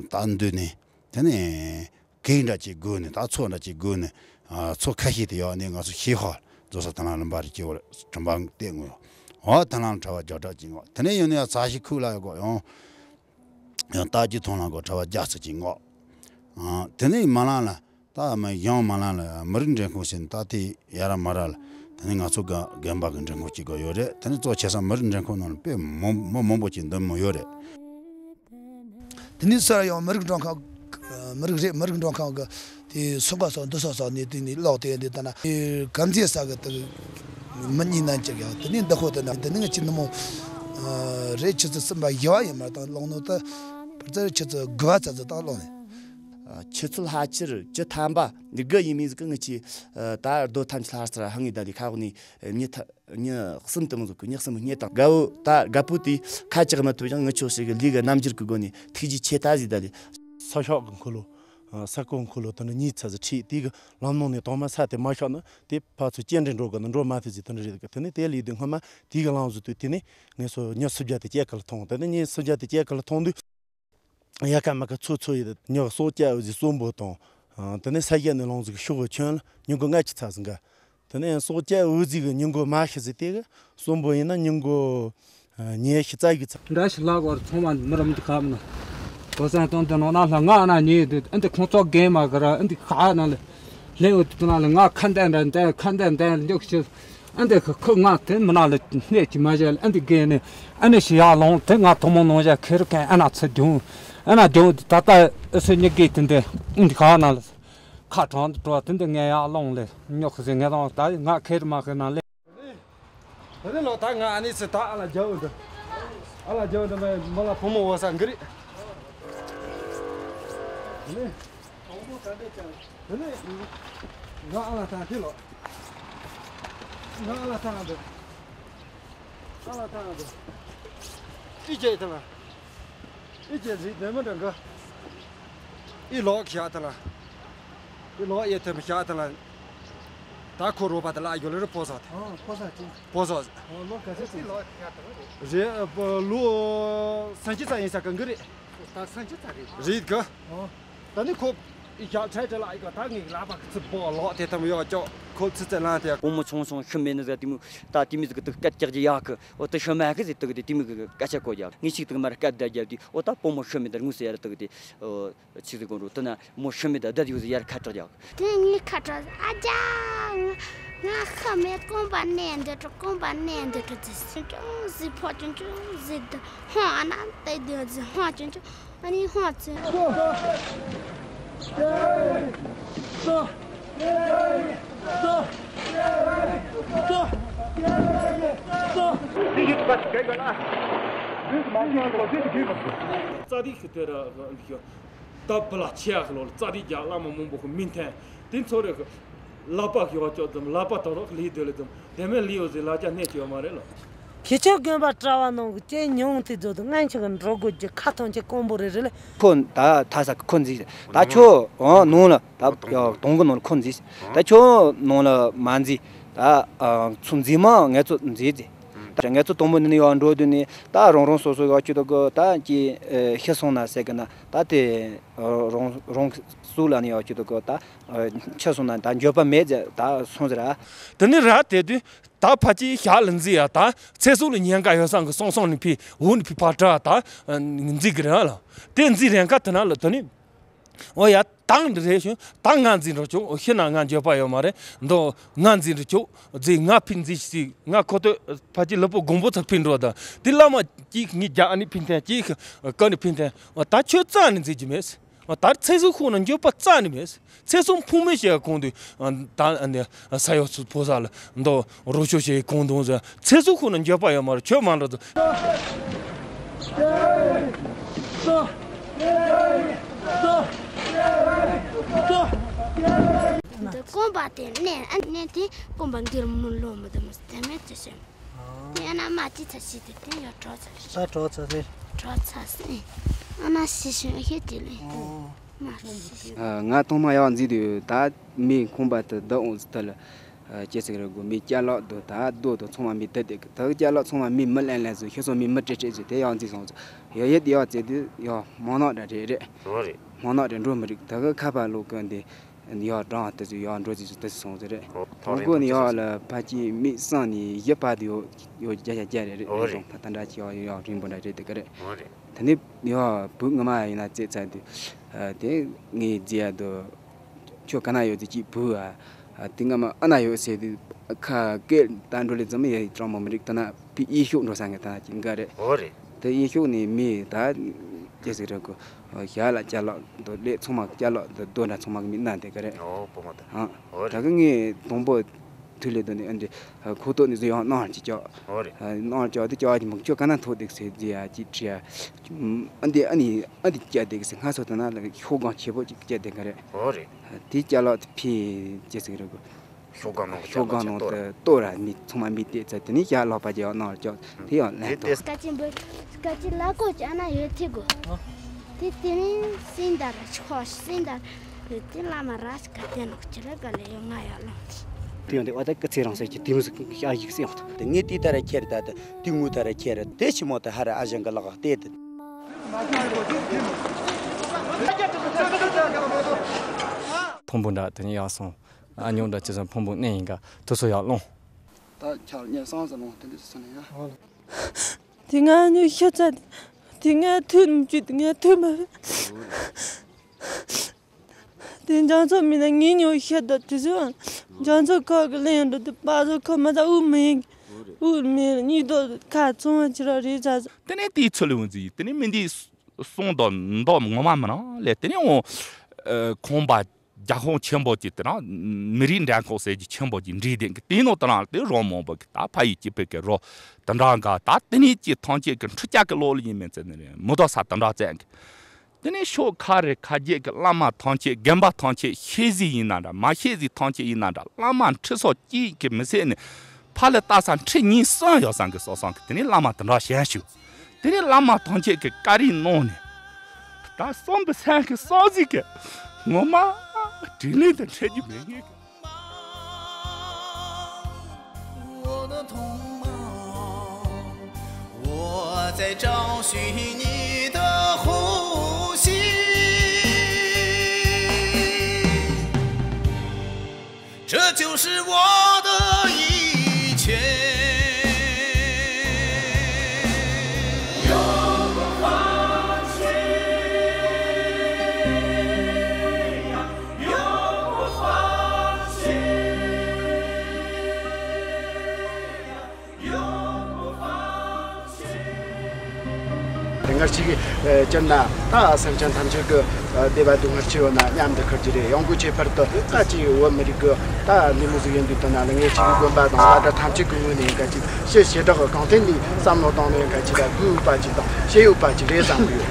ད་འདུས་ནས་དེ་ནས་གེགས་འདྲ་ཅིག་དགོས་ནས་ད་ཚོགས་འདྲ་ཅིག་དགོས་ནས་ཚོགས་ཁ་ཤས་དེ་ཡོད་ནས་ང་ཚོ་ཤེས་ཧོ་རྫོགས་ས་ཐ་ན་ལུམ་པ་རེ་སྐྱེ་བོ་ཁྲིམས་པ་བལྟས་ངོ་ཡོང་ཧོ་ཐ་ན་གྲྭ་བ་རྒྱ་གྲགས་ཅིག་ངོ་དེ་ནས་ཡོད་ནས་ཚ་ཤི་ཁུག་ལ་ཡོད་གོ་ཡོང་། ཡང་རྟ་རྒྱུག་ཐོང་ལ་གོ་གྲྭ་བ་རྒྱ་ཚ་ཅིག་ངོ་། དེ་ནས་མ་ལང་ལ་ད་མི་ཡང་མ་ལང་ལ་མི་རིགས་འགྲན་ཁུངས་ཟེར་ནས་ད་དེ་ཡ་ར་མ་ར་ལ་དེ་ནས་ང་ཚོ་ག་རྒན་པ་གི་འགྲན་ཁུངས་ཅིག་གོ་ཡོད་རེད། དེ་ནས་གཙོ་ཆེ་ས་མི་རིགས་འགྲན་ཁུངས་ནང་ལ་དཔེ་མང་མི་མང་པོ་ཅིག་འདུ་མོ་ཡོད་རེད། དེ་ནས་སར་ཡང་མི་རིགས་མགྲོན་ཁང་། མི་རིགས་རེད་མི་རིགས་མགྲོན་ཁང་གི་དེ་སོག་པ་སོགས་འདི་སོགས་སོགས་ནས་དེ་ནས་ལོག་དེ་འདི་ལྟ་ན་གམ་ཚེ་ས་གི་དེ་མི་གཉིས་ནན་ཅིག་ཡང་དེ་ནས་འདི་ཁོ་དེ་ན་དེ་ནས་ང་ཅི་ནི་མོ་རེད་ཆུ་ཚོད་གསུམ་པ་བཞི་བ་ཡིན་མ་དང་ལོག་ནོ་ད་བར་ཚར་ཆུ་ཚོད་དགུ་བ་ཙམ་ཙམ་དང་ལོག་ནས། ཆུ་ཚོད་ལྷ་ཆེར་བཅུ་ཐམ་པ་དགུ་ཡིན་མིན་ཟིག་གི་ངི་ཆི་ད་རྡོ་ཐམ་ཆུ་ལྷ་སར་ཧང་ངི་ད་ལི་ཁ་གོ་ནི་མྱི་ཐ། མྱི་གསུམ་དུ་མི་འཛུགས་ཀྱི་མྱི་གསུམ་མྱི་དང་དགའ་བོ་ད་དགའ་པོ་དེ་ཁ་ཅག་མ་ཐུབ་ཀྱང་ངི་ཆོག་ཞིག་གི་ལུས་ཀྱི་རྣམ་འགྱུར་གྱི་སྒོ་ནས་ཐུགས་རྗེ་ཆེ་ད་ཟིག་ད་ལི། ས་ཤོག་གི་འཁོར་ལོ། ས་ཁོག་འཁོར་ལོ་དེ་ནི་གཉིས་ཚ་ཟིག་ཁྲིད་དེ་གི་ལམ་ནང་ནས་དོང་མ་ས་དེ་མ་ཤོག་ན་དེ་ཕ་ཚོ་སྐྱེལ་འདྲེན་འགྲོ་གི་ན་འགྲོ་མ་ཐུབ་ཟིག་དེ་འདྲ་རེད་གི་དེ་ནི་དེ་ལས་དུས་སྔོན་མ་དེ་གི་ལངས་བཟོ་དུས་དེ་ནི་ངས་སོ་མྱི་སུམ་བརྒྱ་དེ་སྐྱེལ་གི་ལ་ཐོང་དེ་ནི་མྱི་སུམ་བརྒྱ་དེ་སྐྱེལ་གི་ལ་ཐོང་དུས། ཡ་ཀ་མ་ཀ་ཚོ་ཚོ་ཡི་ཉི་གསོག་སྐྱ་འུ་ཟི་གསོན་པོ་དང་། དེ་ནས་ས་གཞི་ནས་ལོངས་ཟིག་ཤོག་གི་ཁྱོན་ལ་ཉིན་གུང་ལྔ་ཅི་ཚ་ཟིན་ག་དེ་ནས་གསོག་སྐྱ་འུ་ཟི་གི་ཉིན་གུང་མ་ཤི་ཟི་དེ་གི་གསོན་པོ་ཡིན་ན་ཉིན་གུང་ཉི་ཤི་རྩ་གི་ཚ། འདྲ་ཞིག་ལ་གོར་ཚོང་བ་མི་རམ་གི་ཁ་མི་ན། གོ་སན་དོན་དེ་ནང་ན་ལྷ་ང་ན་ཉེ་དུ་ཨ་འདི་ཁོང་ཚོ་རྒན་མ་གི་ར་ཨ་འདི་ཁ་ན་ལ། ལྷན་འོ་དེ་ན་ལ་ང་ཁ་འདན་འདན་འདན་ཁ་འདན་འདན་ལུག་ཤི། ཨ་འདི་ཁ་ཁོ་ང་དེ་མི་ན་ལ་གནས་ཀྱི་མ་བཞག་ཨ་འདི་རྒན་ནི་ཨ་ནི་ཤི་ཡག་ལོང་དེ་ང་ཐོག་མོ་ནང་བཞག་ཁེ་རུ་ཁན་ཨ་ན་ཚུར་རྒྱུང་ཨ་ན་རྒྱུང་དེ་ད་ལྟ་ཨ་སུ་ཉི་གེ་དེ་འདི་ཨ་འདི་ཁ་ན་ལ་ཁ་གྲང་དུ་འགྲོ་དེ་འདི་ངས་ཡག་ལོང་ལེ་ཉོག་ཟེ་ངས་ལོང་ད་ང་ཁེ་རུ་མ་ཁེ་ན་ལེ། ད་ནི་ལོ་ད་ང་ཨ་ནི་སི་ད་ཨ་ལ་རྒྱབ་འདི། ཨ་ལ་རྒྱབ་འདི་མ་མ་ལ་བུ་མོ་བ་ས་འགི་རི། ད་ནི། ད་ནི། ང་ཨ་ལ་ཐང་དེ་ལོ། ང་ཨ་ལ་ཐང་འདི། ཨ་ལ་ཐང་འདི། ཨི་ཅེ་ཐང་། ཨི་ཅེ་ཟི་དེ་མ་འདྲ་འགའ། ཨི་ལོག་ཤ་ཐང་ལ། ཨི་ལོག་ཡེ་ཐེམ་ཤ་ཐང་ལ། ད་ཁོ་རོ་པ་ད་ལ་ཡོ་ལེ་རུ་ཕོ་ས་ཐེ། ཨོ་ཕོ་ས་ཅི། ཕོ་ས། ཨོ་ལོ་ག་ཚོད་ཅི། རེ་ལོ་སང་ཅི་ཚ་ཡིན་ས་གང་གི་རེད། ད་སང་ཅི་ཚ་རེད། རེད་ག་ཨོ། ད་ནི་ཁོ་ཡ་ཁྲལ་ཁྲལ་ལ་ཡི་ག་ད་ངའི་ལག་པ་གི་ཚི་པོ་ལོག་དེ་ཐམ་ཡོ་ཅོ་ཁོ་ཚི་ཚི་ལང་དེ། སྤོ་མོ་ཆུང་ཆུང་ཤི་མེད་ནི་ཟ་དེ་མོ་ད་དེ་མི་ཟིག་གི་དུག་སྐད་རྒྱག་རྒྱུ་ཡག་གི་ཨོ་ད་ཤི་མ་གི་ཟིག་དུག་དེ་དེ་མི་གི་སྐད་ཆ་གོ་རྒྱག་ངས་ཞིག་དུག་མར་སྐད་བརྡ་རྒྱབ་དེ་ཨོ་ད་སྤོ་མོ་ཤི་མེད་ད་དངོས་སུ་ཡར་དུག་དེ་ཨོ་ཆི་ཟིག་གོ་འགྲོ་དེ་ན་མོ་ཤི་མེད་ད་བརྡ་ཡོད་ཟིག་ཡར་ཁ་གྲག་རྒྱག་དེ་ངའི་ཁ་གྲག་ཨ་ཅག་ང་ཤི་མེད་རྐང་པ་ནས་འདི་འགྲོ་རྐང་པ་ནས་འདི་འགྲོ་ཟེར་སུ་ཅུང་ཟིག་ཕོ་ཅུང་ཅུང་ཟིག་དུ་ཧོང་ཨ་ན་དེ་དུ་ཟིག་ཧོང་ཅུང་ཅུང་། ཨ་ནི་ཧོ་ཙི། རྩ་དེ་ཤུ་ཐེ་ར་ཤུ་ད་བུ་ལ་ཆེ་ཡག་ལོ་རྩ་དེ་རྒྱ་བླ་མ་མང་པོ་ཁོ་མིན་ཐན་དེ་ཚོ་རེ་ལག་པ་ཤུ་བ་ཅོག་ཙམ་ལག་པ་དོ་རོག་ལི་དོ་ལི་ཙམ་དེ་མེད་ལི་ཡོ་ཟི་ལ་ཅ་གནས་ཅི་ཡོད་མ་རེད་ལོ། ཁྱེད་ཆོ་དགོན་པ་གྲྭ་བ་ནང་གི་ཅན་ཉུང་དེ་ཚོ་དང་ང་ཆོ་གི་འགྲོ་དགོས་ཀྱི་ཁ་ཐང་ཆེ་ཀོང་པོ་རེ་རེ་ལས། ཁོ་ད་ཐ་ས་ཁོ་འཛིན་ད་ཁྱོད་ཨང་ནང་ལ་ད་དོང་གི་ནང་ལ་ཁོ་འཛིན་ད་ཁྱོད་ནང་ལ་མ་འཛིན་ད་ཚུ་འཛིན་མ་ངལ་རྩོལ་འཛིན་འཛིན་ད་ངལ་རྩོལ་དང་པོ་ནི་ཡང་འགྲོ་དུས་ནི་ད་རང་རང་སོ་སོ་ཡག་ཅིག་ཏུ་གི་ད་ཀྱི་ཤི་སོང་ན་ཟེར་གི་ན་ད་དེ་རང་རང་སུ་ལ་ནི་ཡག་ཅིག་ཏུ་གི་ད་ཆི་སོང་ན་ད་འགྱོད་པ་མེད་ཟེར་ད་སོང་ཟེར་ར། དེ་ནི་ར་དེ་དུས། ད་ཕ་གི་ཞག་ལ་འཛིན་ཡ་ད་ཚེ་སྲོག་ལ་ཉེན་ཁ་ཡོད་ས་གི་སོང་སོང་ནི་ཕི་འུ་ནི་ཕི་ཕ་གྲ་ད་འཛིན་གི་རེད་ལ། དེ་འཛིན་རན་ཁ་དེ་ན་ལ་དེ་ནི་འོ་ཡ་དང་འདི་རེད་ཤུ་ད་ང་འཛིན་རོགས་ཆོག་ཤི་ན་ང་འགྱོད་པ་ཡོད་མ་རེད་འདོ་ང་འཛིན་རོགས་ཆོག་འཛིན་ང་ཕི་འཛིན་ཞིག་ང་ཁོ་ཐོས་ཕ་གི་ལུས་པོ་དགོང་པོ་ཚ་ཕི་འགྲོ་ད་དེ་བླ་མ་གཅིག་ངའི་རྒྱ་ཨ་ནི་ཕི་འཐེན་གཅིག་ཀ་ནི་ཕི་འཐེན་ད་ཁྱོད་རྩ་ནི་འཛིན་གྱི་མེད། ད་ཚེ་སྲོག་ཁོ་ན་འགྱོད་པ་རྩ་ནི་མེད། ཚེ་སྲོག་ཕུང་མེད་བྱས་གོང་དུ་ད་ས་ཡོག་ཚུ་ཕོ་ས་ལ་མདོ་རོ་ཆོ་བྱས་གོང་དུ་ཚེ་སྲོག་ཁོ་ན་འགྱོད་པ་ཡོད་མ་རེད་ཁྱོད་མ་འགྲོ་ཚུ། འདི་རྐང་པ་དེ་གནས་ཨ་གནས་དེ་རྐང་པ་འདིར་མི་ལོ་མི་དུ་མི་དེ་མེད་དེ་ཟེར། དེ་ཨ་ན་མ་ཅི་ཚ་ཞིག་དེ་དེ་ཡོད་གྲོགས་ཚ་རེད། ད་གྲོགས་ཚ་རེད། གྲོགས་ཚ་སེ། ཨ་ན་ཤི་ཤི་ཤི་དེ་ལས་དེ་མ་ཤི་ཤི། ང་ཐོག་མ་ཡག་འཛིན་དུས་ད་མི་ཁོང་པ་དུ་བདག་འོང་ཟི་ཐ་ལ་ཅེ་ཟིག་རེད་གོ་མི་སྐྱ་ལག་དུ་ད་རྡོ་དུ་ཚང་མ་མི་དུ་དེ་གི་ད་སྐྱ་ལག་ཚང་མ་མི་མི་ལེན་ལེན་ཟིག་ཤི་སོང་མི་མི་ཀྲེ་ཀྲེ་ཟིག་དེ་ཡག་འཛིན་སོང་ཟིག་ཡོ་ཡེ་དེ་ཡག་ཙེ་དུས་ཡག་མང་ནག་འདྲ་རེད་རེད། མང་ནག་འདྲ་འགྲོ་མི་རིག་ད་གི་ཁ་པར་ལོ་ཀོན་དེ། ཡར་འགྲོ་དེ་ཚོ་ཡར་འགྲོ་དེ་ཚོ་དེ་ཚོ་སོང་ཟེར་རེད། ཨོ་ཐོག་ཐོག་རིང་གོ་ནས་པོ་ཡར་ཚོ་ལ་ཕ་གཅིག་མིག་གསང་ནས་བཞི་བར་དུ་ཡོད་ཡོད་བརྒྱ་ཆ་བརྒྱ་རེད་རེད། ཨོ་རེད། རིང་ཐོག་ད་ད་འདྲ་ཅིག་ཡར་ཡར་རིང་པོ་འདྲ་རེད་དེ་ག་རེད། ཨོ་རེད། དེ་ནས་ཡར་བུ་ངོ་མ་ཡིན་ན་བཙལ་ཚར་དུས་དེ་ངའི་རྫི་ཡ་དུ་ཁྱོད་ག་ན་ཡོད་དེ་གཅིག་བུ་ཨ་དེ་ངོ་མ་ཨ་ན་ཡོད་ཟེར་དུས་ཁ་སྐད་ད་འགྲོ་ལེ་ཙམ་ཡ་ཡི་གྲོང་མོ་མི་རིག་ད་ན་པི་ཨི་ཤུག་འགྲོ་ས་ངས་ད་ཅིག་འགའ་རེད། ཨོ་རེད། དེ་ཨི་ཤུག་ནས་མི་ད་ཅེ་ཟིག་རེད་གོ། ཞག་ལ་སྐྱ་ལོག་དོ་ལེ་ཚང་མ་སྐྱ་ལོག་དོ་དོ་འདྲ་ཚང་མ་གི་མི་སྣ་དེ་ག་རེད། ཨོ་བུ་མོ་དང་། ཨང་། ཨོ་རེད། ད་གི་ངས་དང་པོ་དུས་ལས་དོ་ནི་ཨ་འདི་ཁོ་ཐོག་ནས་བཟོས་ཡང་གནང་ཅི་ཅོག་ཨོ་རེད། གནང་ཅོག་དེ་ཅོག་གི་མང་ཁྱོད་ག་ན་ཐོག་དེ་ཟེར་ཟེར་ཡ་ཅི་ཁྲི་ཡ། ཨ་འདི་ཨ་ནི་ཨ་འདི་སྐྱ་དེ་གི་ཟེར་སྔ་སོ་དེ་ན་ལ་ཤོག་གང་ཆེ་པོ་ཅིག་སྐྱ་དེ་ག་རེད། ཨོ་རེད། དེ་སྐྱ་ལོག་དེ་ཕི་ཅེ་ཟིག་རེད་གོ། ཤོག་སྒམ་ནང་ལ་ཤོག་སྒམ་ནང་དུ་གཏོར་ར་མི་ཚང་མ་མི་བལྟས་ཚར་དེ་ནས་ཞག་ལོག་པ་ཅིག་ཡང་གནང་ར་ཅོག་དེ་ཡང་ལན་ཐོག་སྐད་ཅིག་འབོད། སྐད་ཅིག་ལ་ཀོ་ཅི་ཨ་ན་ཡོད་ཐིག་གོ། དེ་དེ་ནས་སིན་དར་ཆོག་སིན་དར་ཡོད་དེ་བླ་མ་ར་ཞིག་ག་དེ་ནོག་ཅི་ར་ག་ལེ་ཡོད་ང་ཡོད་ལོང་། དེ་ཡང་དེ་བ་ད་སྐུ་ཚེ་རིང་ཟེར་གྱི་དེ་མོ་ཟིག་ཤ་ཡིག་སེ་ཡོང་ཐུབ། དེ་ངས་དེ་ལྟར་ཁྱེར་ད་དེ་དེ་ངུ་ལྟར་ཁྱེར་དེ་ཆི་མོ་དེ་ཧ་ར་ཨ་ཞང་གི་ལག་ག་བལྟས་དེ། ཕུང་པོ་འདྲ་དེ་ནས་ཡར་སོང་། ཨ་ཉོག་འདྲ་ཅི་ཟེར་ཕུང་པོ་གནས་ཡིན་ག་དུ་སོ་ཡར་ལོང་། ད་ཁྱར་ཉལ་སང་ཟེར་ལོང་དེ་འདྲ་ཟེར་ནས་ཡ། དེ་ང་ཉོ་ཤ་ཚ་དེ་ང་ཐུག་མི་བཅུག་དེ་ང་ཐུག་མ་རེད། དེ་འཇང་ཚོ་མི་ན་ངའི་ཉོ་ཤ་ད་དེ་ཚོ་འཇང་ཚོ་ཁ་གི་ལེན་འགྲོ་དེ་པ་ཚོ་ཁ་མ་ཚ་དབུགས་མི་ཡིན། དབུགས་མི་ཡིན་གཉིས་དོ་ཁ་ཚོང་བ་ཅི་ར་རེད་ཚ་ཚ། དེ་ནས་དེའི་ཚུལ་ལས་འོང་ཟིག་དེ་ནས་མི་འདིའི་གསུང་དང་མདོ་ངོ་མ་མི་ནང་ལས་དེ་ནས་འོང་ཁོང་པ། རྒྱལ་ཁོངས་ཆེན་པོ་གཅིག་དེ་རང་མི་རིགས་འདྲ་ཁོག་ཟེར་གྱི་ཆེན་པོ་གཅིག་འདྲེས་ལྡན་གྱི་དེའི་ནང་དུ་རང་དེ་རོ་མང་པོ་གི་ད་ཕ་ཡུལ་གྱི་བོད་ཀྱི་རོ་དེ་འདྲ་འགའ་ད་དེ་ནས་ཀྱི་ཐང་ཆད་ཀྱི་འཕྲུལ་ཆས་ཀྱི་ལོག་ལ་ཡིན་མིན་ཚེ་ནི་རེད་མི་དོ་ས་དེ་འདྲ་བཙན་གི། དེ་ནས་ཤོག་ཁ་རེ་ཁ་རྒྱས་ཀྱི་བླ་མ་ཐང་ཆད་དགོན་པ་ཐང་ཆད་ཤེས་གཟིགས་ཡིན་ན་འདྲ་མ་ཤེས་གཟིགས་ཐང་ཆད་ཡིན་ན་འདྲ་བླ་མ་ཁྲི་སོགས་གཅིག་གི་མི་ཟད་ནས་ཕ་ལ་ལྟ་ས་ཁྲི་གཉིས་གསུམ་ཡོད་སང་གི་སོ་སང་གི་དེ་ནས་བླ་མ་དེ་འདྲ་གཞན་ཞུ། དེ་ནས་བླ་མ་ཐམས་ཅད་ཀྱི་བཀའ་རིགས་གནང་ནས། ད་བསམ་པའི་སེམས་ཀྱི་བསམ་གཟིགས་ཀྱི་ངོ་མ་དྲིན་ལན་དུ་འཕྲད་རྒྱུ་མེད་ངེས་ཀྱི། 我的同胞，我在找寻你的呼吸。 这就是我的一切。永不放弃，永不放弃。 དེ་སྔར་ཅིག་སྤྱིར་ན་ད་སེམས་ཅན་ཐམས་ཅད་ཀྱི་བདེ་བ་སྡུག་བསྔལ་ཅི་ཡོད་ན་མཉམ་དུ་འཁུར་རྒྱུ་རེད། ཡང་སྒོས་ཁྱད་པར་དུ་ད་ཅིག་བོད་མི་རིགས་ཀྱི་ད་འདི་མོ་ཟིག་ཡིན་དུས་དོན་ན་ལ་ངས་ཅིག་དགོན་པ་དང་བླ་གྲྭ་ཐམས་ཅད་ཀྱི་ངོས་ནས་ཡིན་ག་ཅིག་ཕྱི་བྱེ་བྲག་གི་གང་ཐད་ནས་བསམ་བློ་བཏང་ནས་ཡིན་ག་ཅིག་ད་གུས་ཡོད་པ་ཅིག་དང་ཞེ་ཡོད་པ་ཅིག་རེད་བསམ་གི་ཡོད།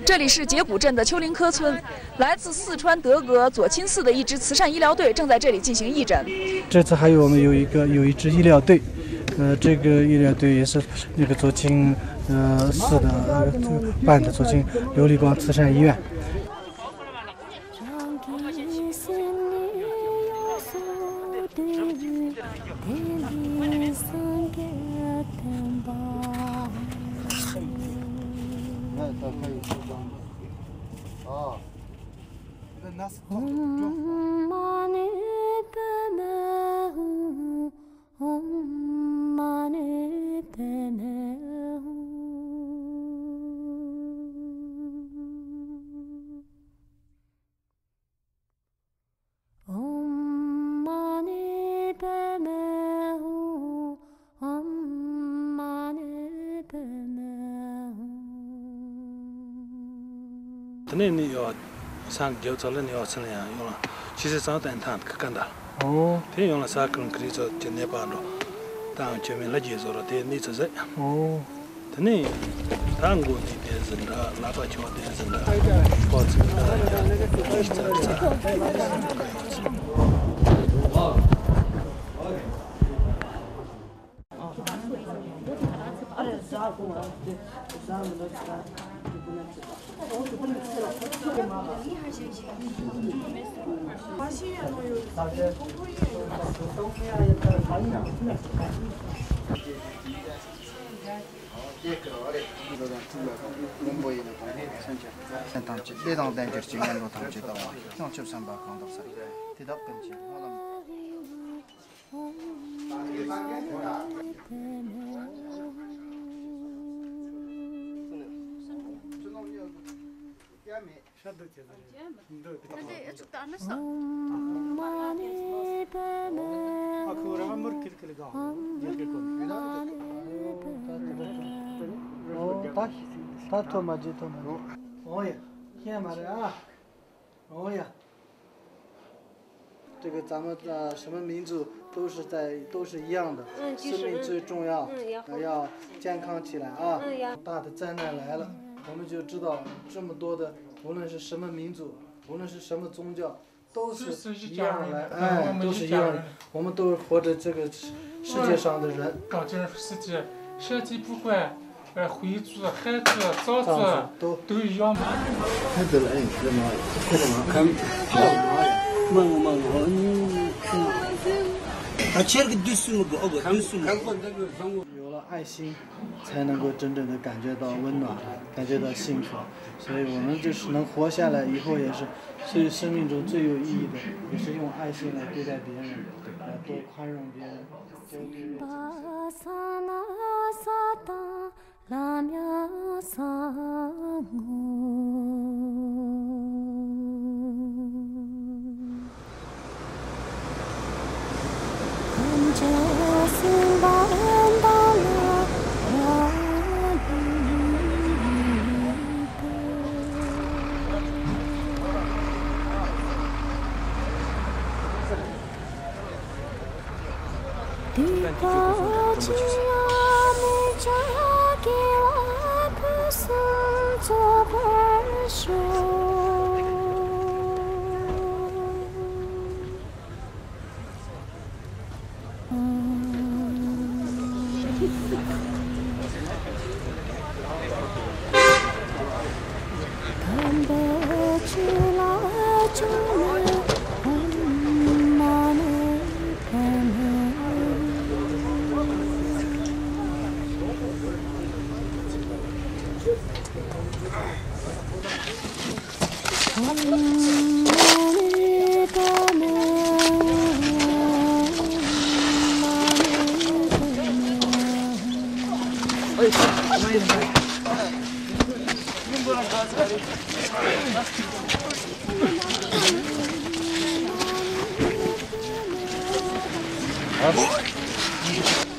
这里是节骨镇的丘陵科村，来自四川德格左清寺的一支慈善医疗队正在这里进行义诊。这次还有我们有一个有一支医疗队，呃，这个医疗队也是那个左青，呃，四的，呃，办的左青琉璃光慈善医院。དེ་ནས་ནི་ཡོ་སང་རྒྱབ་ཚོ་ལ་ནི་ཡོ་ཚན་ཡང་ཡོང་ལ་ཆི་སེ་ཚང་དང་ཐང་གི་ཀ་འདའ། ཨོ། དེ་ཡོང་ལ་ས་ཀུན་ཀི་རི་ཚོ་ཀྱི་ནད་པ་འགྲོ་དང་ཁྱོད་མི་ལ་རྒྱས་བཟོ་རོ་དེ་ནི་ཚོ་ཟེ། ཨོ། དེ་ནས་ད་མགོ་ནི་དེ་ཟིན་འདྲ་ལག་པ་ཆོག་དེ་ཟིན་འདྲ་ཁོ་ཚིག་ད་ཡ་ཡིག་ཚར་ཚར། ཐམས་ཅད་བདེ་དང་ལྡན་གྱུར་ཅིག་ངན་འགྲོ་ཐམས་ཅད་དག་པ་བྱང་ཆུབ་སེམས་དཔའ་གང་དག་སར་དེ་དག་ཀུན་གྱི་སྨོན་ལམ། ད་ཐོ་མ་ཇི་ཐོ་མ་ཇི། ཨོ་ཡ། ཤེས་མ་རེད་ཨ། 哦呀，这个咱们呃什么民族都是在都是一样的，嗯，就是生命最重要，嗯，要健康起来啊。嗯，要。大的灾难来了，我们就知道这么多的，无论是什么民族，无论是什么宗教，都是一样来，哎，都是一样的，我们都是活着这个世界上的人。搞这世界，设计不会。 呃，回族、汉族、藏族都都一样嘛。太多了，哎，这妈，这个嘛，看，慢慢慢慢，嗯，啊，切个对数目不，哦不，对数目。有了爱心，才能够真正的感觉到温暖，感觉到幸福。所以我们就是能活下来以后，也是对生命中最有意义的，也是用爱心来对待别人，来多宽容别人，多给人。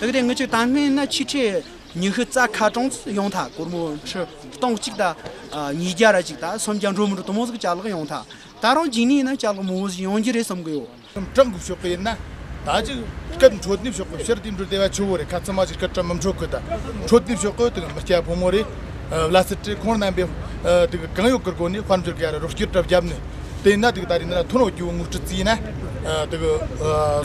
དེ་ག་དེ་ངི་ཆོ་ད་སྔོན་ན་ཆེ་ཁྲི་ཉི་ཤུ་རྩ་ཁ་གྲངས་ཡོང་ཐལ། སྒོར་མོ་ཁྲི་སྟོང་གཅིག་དང་ཉིས་བརྒྱ་ར་གཅིག་དང་སུམ་བརྒྱ་འགྲོ་མི་འགྲོ་དུ་མོ་ཟིག་ཅ་ལག་ཡོང་ཐལ། ད་རུང་རྗེས་ནས་ན་ཅ་ལག་མང་བོ་ཟིག་ཡོང་རྒྱུ་རེད་བསམ་གི་ཡོད། གྲངས་ཀྱི་ཕྱོགས་ཀྱི་ཡིན་ན་ད་ཅིག་སྐད་འཕྲོད་ནུས་ཕྱོགས་ཀྱི་ཕྱིར་དེ་འགྲོ་བདེ་བ་ཆེ་བོ་རེད། ཁ་ཚང་མ་ཅིག་སྐད་གྲགས་མི་འཕྲོད་གི། ད་འཕྲོད་ནུས་ཕྱོགས་ཀྱི་དེ་མི་སྐྱ་ཕོ་མོ་རེད། བླ་སྲིད་ཁྲི་ཁོང་རྣམ་པས་དེ་གི་གང་ཡོད་ཀྱི་སྒོ་ནས་དཔལ་འབྱོར་གྱི་ར་རོགས་སྐྱོར་གྲབས་བརྒྱབ་ནས། དེ་ན་དེ་གི་ད་རེས་ན་ཐོན་འོ་རྒྱུ་བོ་ངོ་སྤྲོད་བརྩིས་ན་དེ་གི་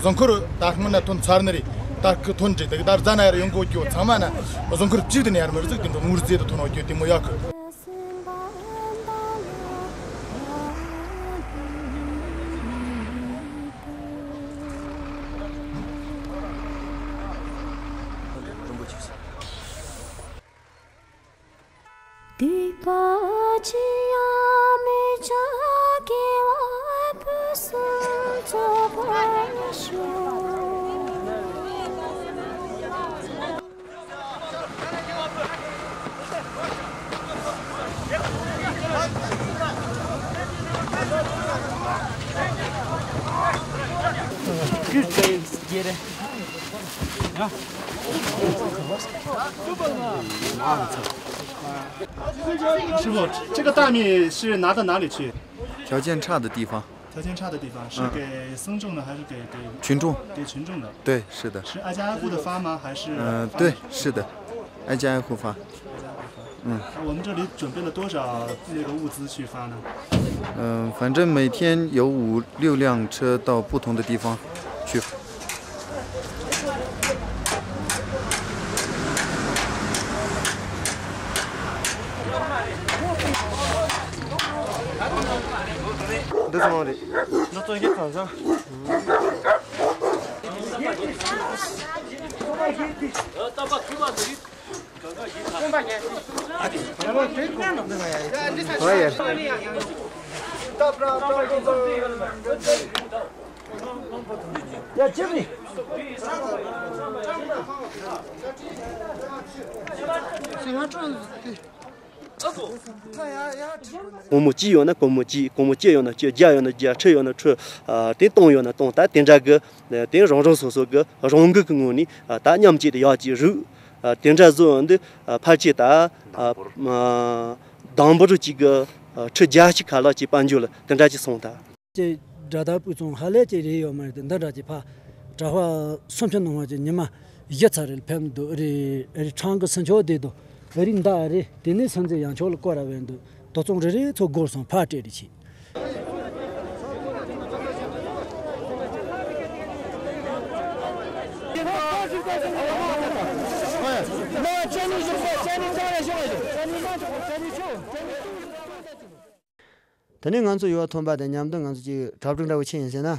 ཟངས་ཁོར་ད་སྔོན་ན་ཐོན་ཚར་ནི་རེད། ད་ཁི་ཐོན་འདྲི་དེ་གི་ད་རྫ་ན་ཡར་ཡོང་གོ་ཀྱོ་ཚང་མ་ན་རྫོང་ཁུར་གཅིག་ཏུ་ནས་ཡར་མི་རྫིག་དེ་འདྲ་ངུར་རྫས་དུ་ཐོན་ནོ་ཀྱོ་དེ་མོ་ཡག་གི། སྡིག་པ་ཅི་ཡང་མི་བྱ། དགེ་བ་ཕུན་སུམ་ཚོགས་པར་ཤོག།师傅，这个大米是拿到哪里去？条件差的地方。条件差的地方是给僧众的还是给给群众。给群众的？对，是的。是挨家挨户的发吗？还是？嗯，对，是的，挨家挨户发。嗯。我们这里准备了多少那个物资去发呢？嗯，反正每天有五六辆车到不同的地方去。འདི་ཚང་མ་རེད། འདི་ཚོ་ཡིན་ཙང་ཙང་། སྒོར་མོ་གཅིག་ཡོད་ན་སྒོར་མོ་གཅིག་སྒོར་མོ་གཅིག་ཡོད་ན་གཅིག་བརྒྱ་ཡོད་ན་བརྒྱ་ཁྲི་ཡོད་ན་ཁྲི་ཨ་དེ་སྟོང་ཡོད་ན་སྟོང་ད་དེ་འདྲ་གི་དེ་རང་རང་སོ་སོ་གི་རང་འགུལ་གི་ངོས་ནས་ཨ་ད་མཉམ་གཅིག་ཏུ་ཡག་ཅིག་རུག་ཨ་དེ་འདྲ་བཟོ་འདི་ཨ་ཕལ་ཆེར་ད་ཨ་ཨ་དང་པོ་རུ་གཅིག་གི་ཨ་ཁྲི་བརྒྱ་ཞིག་ཁ་ལག་ཅིག་དཔལ་འབྱོར་ལ་དེ་འདྲ་ཅིག་སོང་ད། ཀྱི་དགྲ་དར་སྤུས་ཚང་ཧ་ལས་ཀྱི་རེད་ཡོད་མ་རེད་དེ་འདི་འདྲ་ཀྱི་ཕ་གྲྭ་པ་སུམ་ཅུ་ནང་བ་ཀྱི་ཉི་མ་བཞི་ཚར་རེད་ཕེབས་འདུག་རེད་རེད་ཁྲང་གི་སུ་མཆོག་བསྡད་འདུག་རེད་མདའ་རེད་དེ་ནས་སུན་ཙེ་ཡང་ཆོག་ལ་སྐོར་ར་བས་འདུག་དོ་ཚོང་རེ་རེ་ཚོ་སྒོར་སོང་ཕ་སྤྲད་རེ་ཆེ། དེ་ནས་ང་ཚོ་ཡུལ་ཐོན་པ་དང་མཉམ་དུ་ང་ཚོ་ཅིག་གྲ་སྒྲིག་འདྲ་བོ་ཆེ་ཡིན་ཟེར་ན།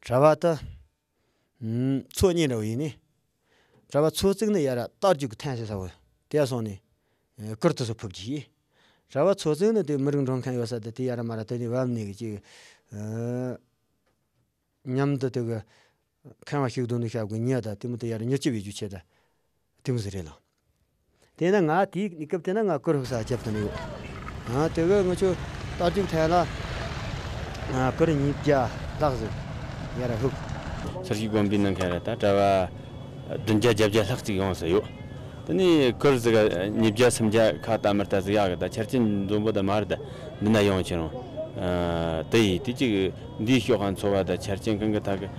གྲྭ་པ་ད། ཚོ་གཉིས་འདྲ་བོ་ཡིན་ནི། གྲྭ་པ་ཚོ་བཙུགས་ནི་ཡར་རྟ་རྒྱུག་གི་ཐན་ཟེར་ས་བོ། དེ་སོང་ནི། ཀིར་དུ་སོ་ཕུབ་ཀྱི། གྲྭ་པ་ཚོ་བཙུགས་ནི་དེ་མི་རིགས་མགྲོན་ཁང་ཡོད་ས་དེ་དེ་ཡར་མར་དེ་ནི་བབ་ནི་གི་ཅིག་མཉམ་དུ་དེ་གི། མཁན་བ་ཞིག་དོན་དུ་ཤ་དགོས་ཉེ་ད་དེ་མོ་དེ་ཡར་མྱུར་སྐྱིད་བེད་སྤྱོད་བྱེད་ད། དེ་མོ་ཟེར་རེད་ལ། དེས་ན་ང་དེའི་སྐབས་དེ་ན་ང་ཀིར་ཕུབ་ས་རྒྱབ་ཐོན་ཡོད། ཨ་དེ་གི་ང་ཆོ་རྟ་རྒྱུག་ཐལ་ལ། ཨ་ཀིར་ཉིས་བརྒྱ་ལྷག་ཟིག་ཡར་ཕུབ། ཆར་ཞིག་དགོན་པའི་ནང་ཁ་ར་ད་གྲྭ་བ་བདུན་བརྒྱ་བརྒྱད་བརྒྱ་ལྷག་ཅིག་ཡོང་ས་ཡོད། དེ་ནས་ཀིར་ཟིག་ཉིས་བརྒྱ་སུམ་བརྒྱ་ཁ་ལྟ་མི་ལྟ་ཟིག་ཡག་གི་ད་ཆར་ཅན་འཛོམས་པོ་ད་མ་རེད་ད་འདི་ན་ཡོང་ཁྱེར་རུང་། དེ་ཡིས་དེ་ཅིག་འདིའི་ཤོག་ཁ་འཚོ་བ་དང་ཆར་ཅན་གང་གི་ཐག་གི།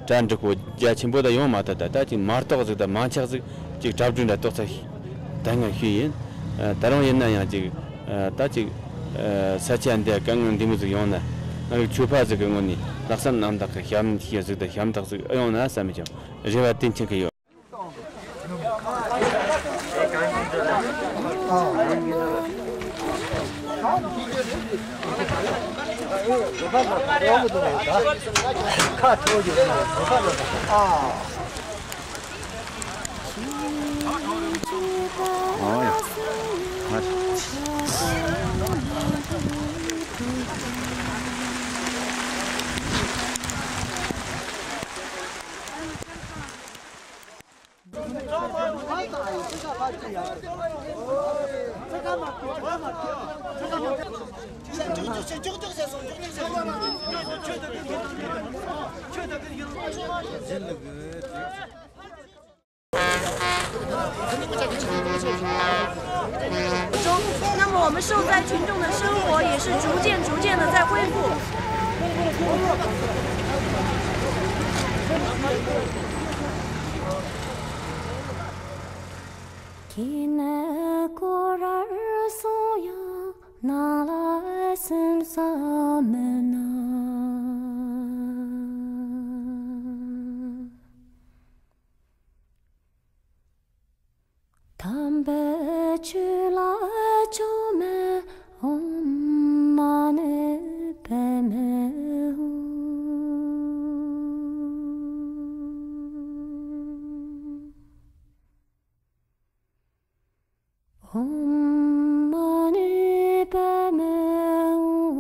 གྲ་འགྲིག་པོ་རྒྱ་ཆེན་པོ་དང་ཡོང་མ་ཐུབ་ད་ད་ཅིག་མ་གཏོགས་ཟིག་དང་མ་འཆག་ཟིག་ཅིག་གྲ་སྒྲིག་འདྲ་གཏོགས་ཚ་ཞིག་ད་ངས་ཤེས་ཡིན། ད་རུང་ཡིན་ན་ཡང་ཅིག་ད་ཅིག་ས་ཆ་འདི་དཀའ་ངལ་འདི་མོ་ཟིག་ཡོང་ན་ང་གི་ཆོས་པ་ཟིག་གི་ངོས་ནས་ལྷག་བསམ་རྣམ་དག་གི་ཞབས་འདེགས་ཟིག་དང་ཞབས་འདེགས་ཟིག་ཨེ་ཡོང་ན་བསམ་ཀྱང་རེ་བ་དེ་འཆང་གི་ཡོད། Good. 中，那么我们受灾群众的生活也是逐渐逐渐的在恢复。དམ་པའི་ཆོས་ལ་ཆགས་མེད། ཨོཾ་མ་ཎི་པདྨེ་ཧཱུྃ། ཨོཾ་མ་ཎི་པདྨེ་ཧཱུྃ།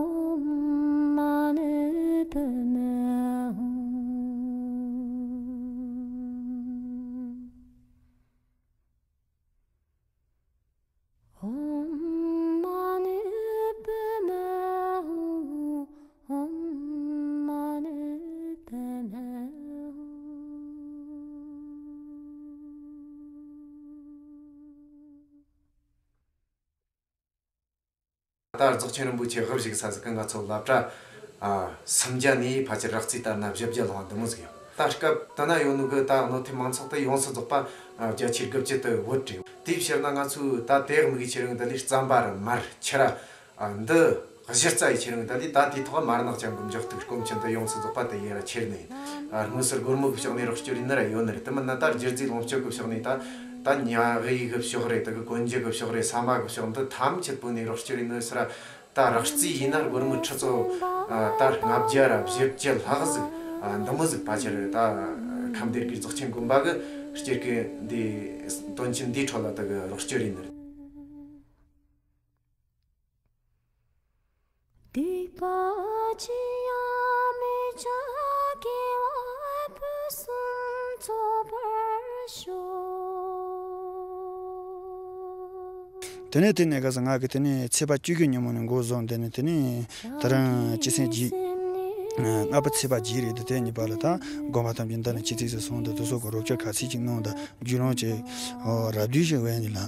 ཨོཾ་མ་ཎི་པདྨེ་ཧཱུྃ། ཨོཾ་མ་ཎི་པདྨེ་ཧཱུྃ། ཨོཾ་མ་ཎི་པདྨེ་ཧཱུྃ། ད་རྫོགས་ཆེན་རིན་པོ་ཆེ་དབུ་བཞུགས་ས་ཟིག་གི་ང་ཚོ་སློབ་གྲྭ་ཨ་སུམ་བརྒྱ་ནས་ཕལ་ཆེར་རག་རྩིས་ལྟར་ན་བཞི་བརྒྱ་ལྷག་འདི་མོ་ཟིག་ཡོད། ད་སྐབས་དེ་ན་ཡོད་ནོ་གི་ད་གནོད་ཐེབས་མང་ཚོགས་དེ་ཡོངས་སུ་རྫོགས་པ་ཨ་བརྒྱད་ཅུ་དགུ་བཅུ་དེ་བོད་རེད། དེའི་ཕྱིར་ན་ང་ཚོས་ད་དེ་དམིགས་ཡུལ་ཆེ་རིང་དེ་ལས་རྩམ་པ་ར་མར་ཕྱུར་ར་ཨ་འདི་གཞི་རྩ་ཡི་ཆེ་རིང་དེ་ལས་ད་དེའི་ཐོག་མར་ནག་ཅན་གྱི་འཇོག་ཐུག་སྐོམ་ཆེན་དུ་ཡོངས་སུ་རྫོགས་པ་དེ་ཡ་ར་ཁྱེར་ནི་ཡིན། ཨ་དངོས་སུ་སྒོར་མོ་གི་ཕྱོགས་ནས་རོགས་སྐྱོར་ཡིན་ན་ར་ཡོད་ནི་རེད། དེ་མིན་ན་ད་སྒྱུ་རྩལ་ལོངས་སྤྱོད་གི་ཕྱོགས་ནས་ད་ད་ཉ་གི་ཡི་གི་ཕྱོགས་རེད། དེ་གི་གོན་རྒྱུ་གི་ཕྱོགས་རེད། ས་མ་གི་ཕྱོགས་འདི་ཐམས་ཅད་པོ་ནས་རོགས་སྐྱོར་ཡིན་ནི་ཟེར་ར། ད་རག་རྩིས་ཡིན་ན་སྒོར་མོ་ཁྲི་ཚོ་ཨ་ད་ལྔ་བརྒྱ་ར་བཞི་བཅུ་ལྷག་ཟིག་ཨ་འདི་མོ་ཟིག་ཕལ་ཆེར་ད་ཁམས་སྡེ་དགེ་རྫོགས་ཆེན་དགོན་པ་གི་སྤྱིར་གི་འདི་དོན་ཆེན་འདིའི་ཁྲོད་ལ་དེ་གི་རོགས་སྐྱོར་ཡིན་ནི་རེད། སྡིག་པ་ཅི་ཡང་མི་བྱ། དགེ་བ་ཕུན་སུམ་ཚོགས་པར་ཤོག། དེ་ནས་དེ་ནས་ག་ས་ང་གི་དེ་ནས་ཚེས་པ་བཅུ་དགུ་ཉིན་མོ་ནས་འགོ་བཟུང་། དེ་ནས་དེ་ནས་ད་རང་སྤྱི་ཚེས་བརྒྱད། ལྔ་པ་ཚེས་པ་བརྒྱད་རེད། དེ་དེ་གཉིས་བར་ལ་ད་དགོན་པ་ཐམས་ཅད་འདི་ནས་ཅི་ཙིག་ཟིག་སོང་། འདི་དུ་སོགས་ཀྱི་རོགས་སྐྱོར་ག་ཚད་ཅིག་གནང་། ད་རྒྱུས་ལོན་ཅིག་ཨོ་ར་བསྡུས་ཤིག་བས་ནི་ལ།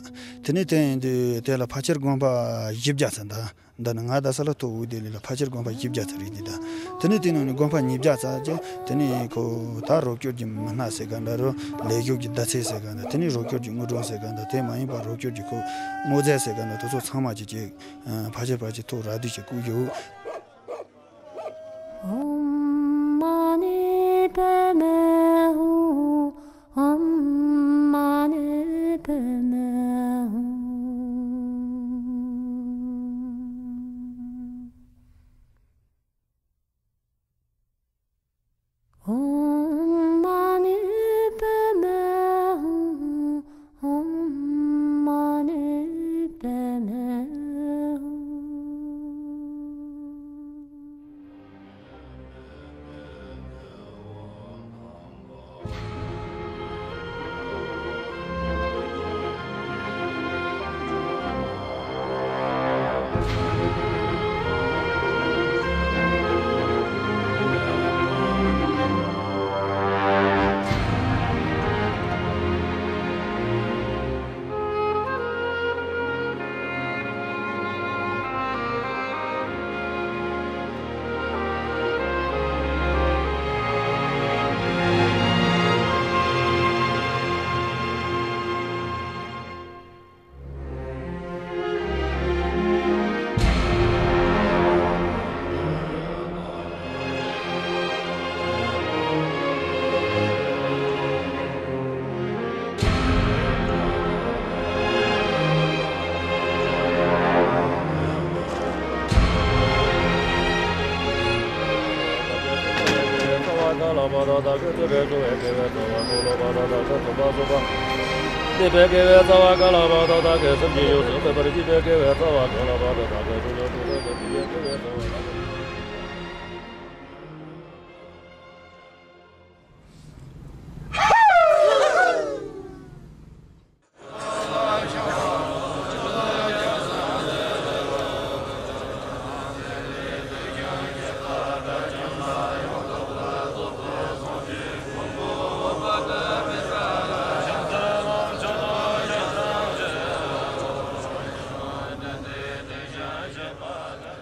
དེ་ནས་དེ་ཡིན་དུས་དེ་ལ་ཕལ་ཆེར་དགོན་པ་བཞི་བརྒྱ་ཙམ་ད། འདི་ནི་ང་རྡ་ས་ལ་ཐོག་འུ་དེ་ལས་ལ་ཕལ་ཆེར་དགོན་པ་བཞི་བརྒྱ་ཙམ་རེད་འདི་ད། དེ་ནས་དེ་ནང་ནས་དགོན་པ་ཉིས་བརྒྱ་ཙམ་ཅིག་དེ་ནས་ཁོ་ད་རོགས་སྐྱོར་གྱི་མི་སྣ་ཟེར་ག་འདྲ་རོ། ལས་ཞུགས་ཀྱི་བརྡ་ཚད་ཟེར་ག་འདྲ། དེ་ནས་རོགས་སྐྱོར་གྱི་དངུལ་སྒྲོན་ཟེར་ག་འདྲ། དེ་མ་ཡིན་པ་རོགས་སྐྱོར་གྱི་ཁོ་དངོས་རྫས་ཟེར་ག་འདྲ། དེ་ཚོ་ཚང་མ་ཅིག་ཅིག་ཕལ་ཆེར་ཕལ་ཆེར་ཐོག་ར་བསྡུས་ཅིག་བསྐུར་ཡོད། ཨོཾ་མ་ཎི་པདྨེ་ཧཱུྃ། ཨོཾ་མ་ཎི་པདྨེ་ཧཱུྃ། ཨོཾ་མ་ཎི་པདྨེ་ཧཱུྃ། ཨོཾ་མ་ཎི་པདྨེ་ཧཱུྃ།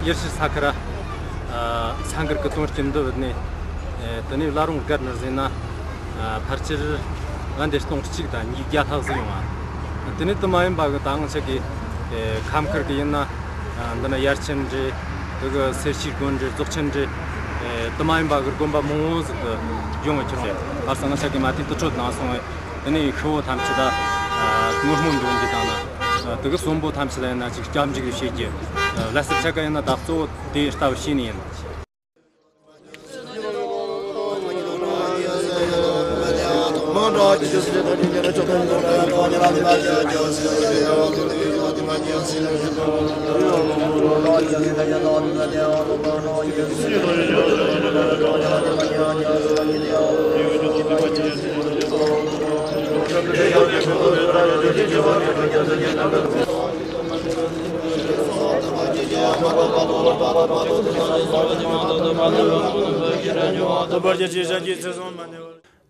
ཡེ་ཤེས་ས་ཁུལ་ར་ས་འགུལ་གྱི་དོན་རྐྱེན་འདི་བར་ནས། དེ་ནས་བླ་རུང་སྒར་ནས་ཟིན་ན་ཕལ་ཆེར་ང་འདི་སྟོང་གཅིག་དང་ཉིས་བརྒྱ་ལྷག་ཟིན་ཡོང་བ། དེ་ནས་དེ་མ་ཡིན་པ་གི་ད་ང་ཆ་གི་ཁམས་ཁུལ་གི་ཡིན་ན། འདི་ན་ཡར་ཆེན་རེད། དེ་གི་སེར་བྱེས་དགོན་རེད། རྫོགས་ཆེན་རེད། དེ་མ་ཡིན་པ་གི་དགོན་པ་མང་བོ་ཟིག་གི་ཡོང་བའི་ཁྱེར་ཡོང་། ཁ་སང་ང་ཆ་གི་མ་དེ་དུ་ཁྲོད་ནང་སོང་བས། དེ་ནས་ཤོ་བོ་ཐམས་ཅད་ད་ ཨ། དངོས་སྨོན་འདོན་རྒྱུ་དང་ནི། ཨ། དེ་གི་གསོན་པོ་ཐམས་ཅད་ལ་ཡིན་ན་ཅིག་སྐྱབས་འཇུག་བྱེད་རྒྱུ། ཨ། ལ་སེར་ཆ་ག་ཡིན་ན་ད་གཙོ་བོ་དེ་ལྟ་བུ་བྱས་ནས་ཡིན།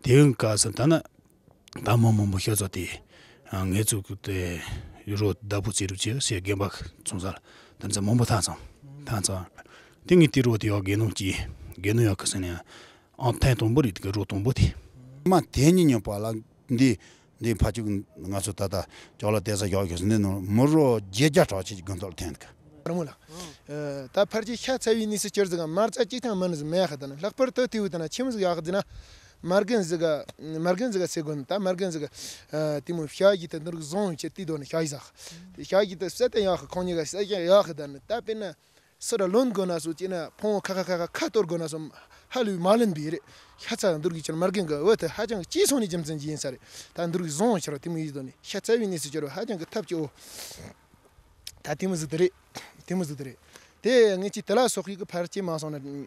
དེའི་སྐབས་སུ་ད་ནི་ད་མི་མང་པོ་ཤ་ཚ་དེ། ཨ། ངེད་ཚོ་གི་དེ་རོ་བདག་པོ་རྩིས་རུབ་ཅེས་སའི་དགོན་པ་ཚོང་ས་ལ་དེ་ཚོ་མང་པོ་ཐང་ཚང་ཐང་ཚང་། དེ་ངས་དེ་རོ་དེ་ཡག་དགེ་སྣང་གྱིས་དགེ་སྣང་ཡག་གི་ཟེར་ནས། ཨང་ཐེངས་དང་པོ་རེད། དེ་གི་རོ་དང་པོ་དེ། མ་དེ་ཉིད་ཉོན་པ་ལ་འདི་འདི་ཕ་ཅུག་ང་ཚོ་ད་ལྟ་ཅོག་ལ་བལྟས་ས་ཡག་གི་ཟེར་ནས་ནོ་མི་རོ་བརྒྱད་བརྒྱ་གྲགས་ཆེ་གི་དགོན་ཐོག་ལ་འཐེན་འདུག་ར་མོ་ལགས། ཨ། ད་ཕལ་ཆེར་ཤ་ཚ་བའི་གནས་སུ་གྱུར་ཟིག་མ་རྩ་གཅིག་ཐང་མ་ནི་ཟིག་མེད་ཁ་ད་ནི། ལྷག་པར་དུ་དེའུ་ད་ན་ཆི་མོ་ཟིག་ཡག་ཟེར་ན། མ་རྒན་ཟིག་ག་མ་རྒན་ཟིག་ག་ཚེ་དགོན་ད་མ་རྒན་ཟིག་ག་ཨ། དེ་མོ་ཤ་ཡི་ད་འདི་རིགས་བཟང་བྱེད་དེ་དོ་ནི་ཤ་ཡི་ཟག་དེ་ཤ་ཡི་ད་ཟ་དེ་ཡག་གི་ཁོང་གཉིས་ཀ་ཟ་ཀྱང་ཡག་གི་ད་ནི། ད་དཔེར་ན་སུ་ར་ལོན་དགོས་ན་སུ་ཅི་ན་ཕོང་ཁ་ཁ་ཁ་ཁ་ཁ་གཏོར་དགོས་ན་སུ་ཧ་ལུས་མ་ལེན་པའི་རེད། ཤ་ཚ་འདི་རིགས་ཀྱི་ཆར་མ་རྒན་གི་འོ་དེ་ཧ་ཅང་གི་ཅི་སོང་ནི་རྒྱུ་མཚན་གྱི་ཡིན་ས་རེད། ད་འདི་རིགས་བཟང་ཤར་དེ་མོ་ཡིན་དོ་ནི། ཤ་ཚ་བའི་གནས་སུ་གྱུར་བ་ཧ་ཅང་གི་ཐབས་སྐྱོ་བོ། ད་དེ་མོ་ཟིག་དེ་རེད། དེ་མོ་ཟིག་དེ་རེད། དེ་ངས་ཅི་དེ་ལ་སོགས་ཡི་གི་ཕར་ཅི་མ་སོང་ན། ཨ།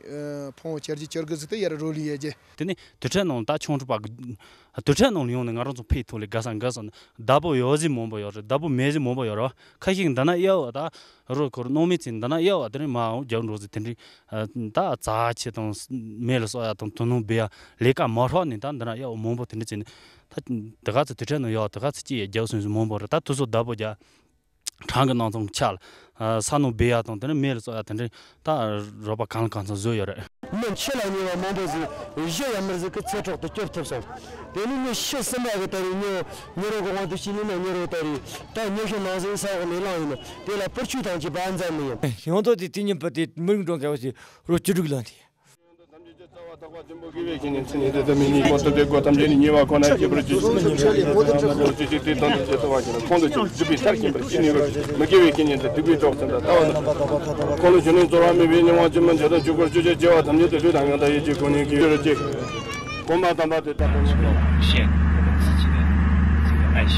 ཕོང་བོ་ཆེར་གྱི་ཆེར་གི་ཟིག་དེ་ཡར་རོ་ལི་ཡེ་རྒྱེ། དེ་ནས་དུར་ཁྲོད་ནང་ད་ཆུང་ཆུང་པ་གི་དུར་ཁྲོད་ནང་ལ་ཡོང་ནས་ང་རང་ཚོ་ཕེབས་ཐུབ་ལེ་དགའ་ས་དགའ་ས་ནི། བདག་པོ་ཡོད་ཟིག་མང་པོ་ཡོད་རེད། བདག་པོ་མེད་ཟིག་མང་པོ་ཡོད་རེད། ཁ་ཤས་འདི་ན་གཡར་བ་ད་རོ་ཁོར་སྣང་མེད་ཚེ་འདི་ན་གཡར་བ་དེ་རིང་མ་འོང་རྒྱབ་འགྲོ་ཟིག་དེ་འདྲའི། ཨ། ད་རྩ་ཆེ་དང་མེ་ལ་སོགས་ཡ་དང་དོ་སྣང་བེ་ཡ་ལས་ཀ་མ་ཧྲོག་ནས་ད་འདི་ན་གཡར་བ་མང་པོ་དེ་འདྲ་བྱས་ནས། ད་དེ་ག་ཚོད་དུར་ཁྲོད་ནང་ཡོད་དེ་ག་ཚོད་ཅི་ཡ་རྒྱབ་སོང་ཟིག་མང་པོ་རེད། ད་དུ་སོ་བདག་པོ་རྒྱ། གྲང་གི་ནང་ཚང་ཆག་ལ། ས་ནང་སྦས་ཡག་དང་དེ་ནས་མེ་ལ་བཙོ་ཡག་དེ་འདྲའི་ད་རོགས་པ་གང་ལ་གང་འཚམ་བཟོས་ཡོད་རེད། མི་འཆི་ལ་ཉེ་བ་མང་པོ་ཟིག་གཞི་ཡ་མི་ཟིག་གི་ཚེ་སྲོག་ཏུ་སྐྱོབ་ཐུབ་སོང་། དེ་ནི་མི་ཤི་གསུམ་པ་གི་ད་རེས་ཉོ་ཉེ་རོགས་གི་དབང་དུ་བྱས་ནས་ན་ཉེ་རོགས་ད་རེས་ད་ཉེ་ཤི་ནང་ཟིག་ས་འོག་ནས་བླངས་ཡིན་ནོ། དེ་ལ་པུར་ཆུ་ཐང་གི་བ་འཛམ་ནི་ཡིན། ཡོང་དོ་དེ་དེ་ཉིན་པ་དེ་མི་རིགས་འགྲོ་མཁན་བ་ཞིག་རོ་བཅུ་དྲུག་ལ་འདི། ཐམས་ཅད་ཀྱི་རྩ་བ་དག་པ་ཆེན་པོ་དགེ་བའི་བཤེས་གཉེན་མཚན་ཉིད་དུ་མི་གཉིས་གོང་དུ་འདོད་དགུ་ཐམས་ཅད་ནི་ཉེ་བར་ཁོ་ན་སྐྱེ་བར་བྱེད། ཅི་སྟེ་དོན་དུ་ཆེད་དུ་བ་ཞིག་ཁོང་དུ་ཆེད་སྒྲུབ་པའི་མཐར་ཕྱིན་པར་ཤེས་ནུས་པར་མི་དགེ་བའི་བཤེས་གཉེན་དུ་སྡིག་པའི་གྲོགས་ཚུན་དུ་ལྟ་བ་ནི། ཁོང་ལ་གཞོན་ནུ་འཚོ་བ་མེད་པའི་སྙིང་བ་ཅི་མིན་འཇའ་དང་ཆོས་འཁོར་བཅུ་ཆ་བྱེ་བ་ཐམས་ཅད་དུ་ལུས་དང་ངག་དང་ཡིད་ཀྱི་སྒོ་ནས་གུས་པར་བགྱི། གོང་མ་དམ་པ་དེ་ལྟ་བུ་ཉིད་དུ། 我们自己的这个爱心、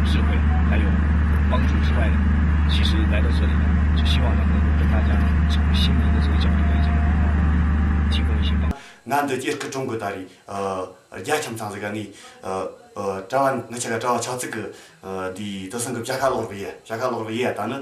智慧，还有帮助之外的，其实来到这里呢，就希望呢，能够跟大家从心灵的这个角度来讲，提供一些帮助。 ང་འདི་སྐྱེ་སྐུ་གྲོང་གི་ད་རེས། ཨ། རྒྱ་ཁྱིམ་ཚང་ཟིག་ག་ངས། ཨ། ཨ། གྲྭ་བ་ངི་ཆ་ག་གྲྭ་བ་ཆགས་ཚིག་གི། ཨ། འདི་དུ་སང་གི་བྱ་ཁ་ལོག་རེ་ཡ་བྱ་ཁ་ལོག་རེ་ཡ་ད་ནི།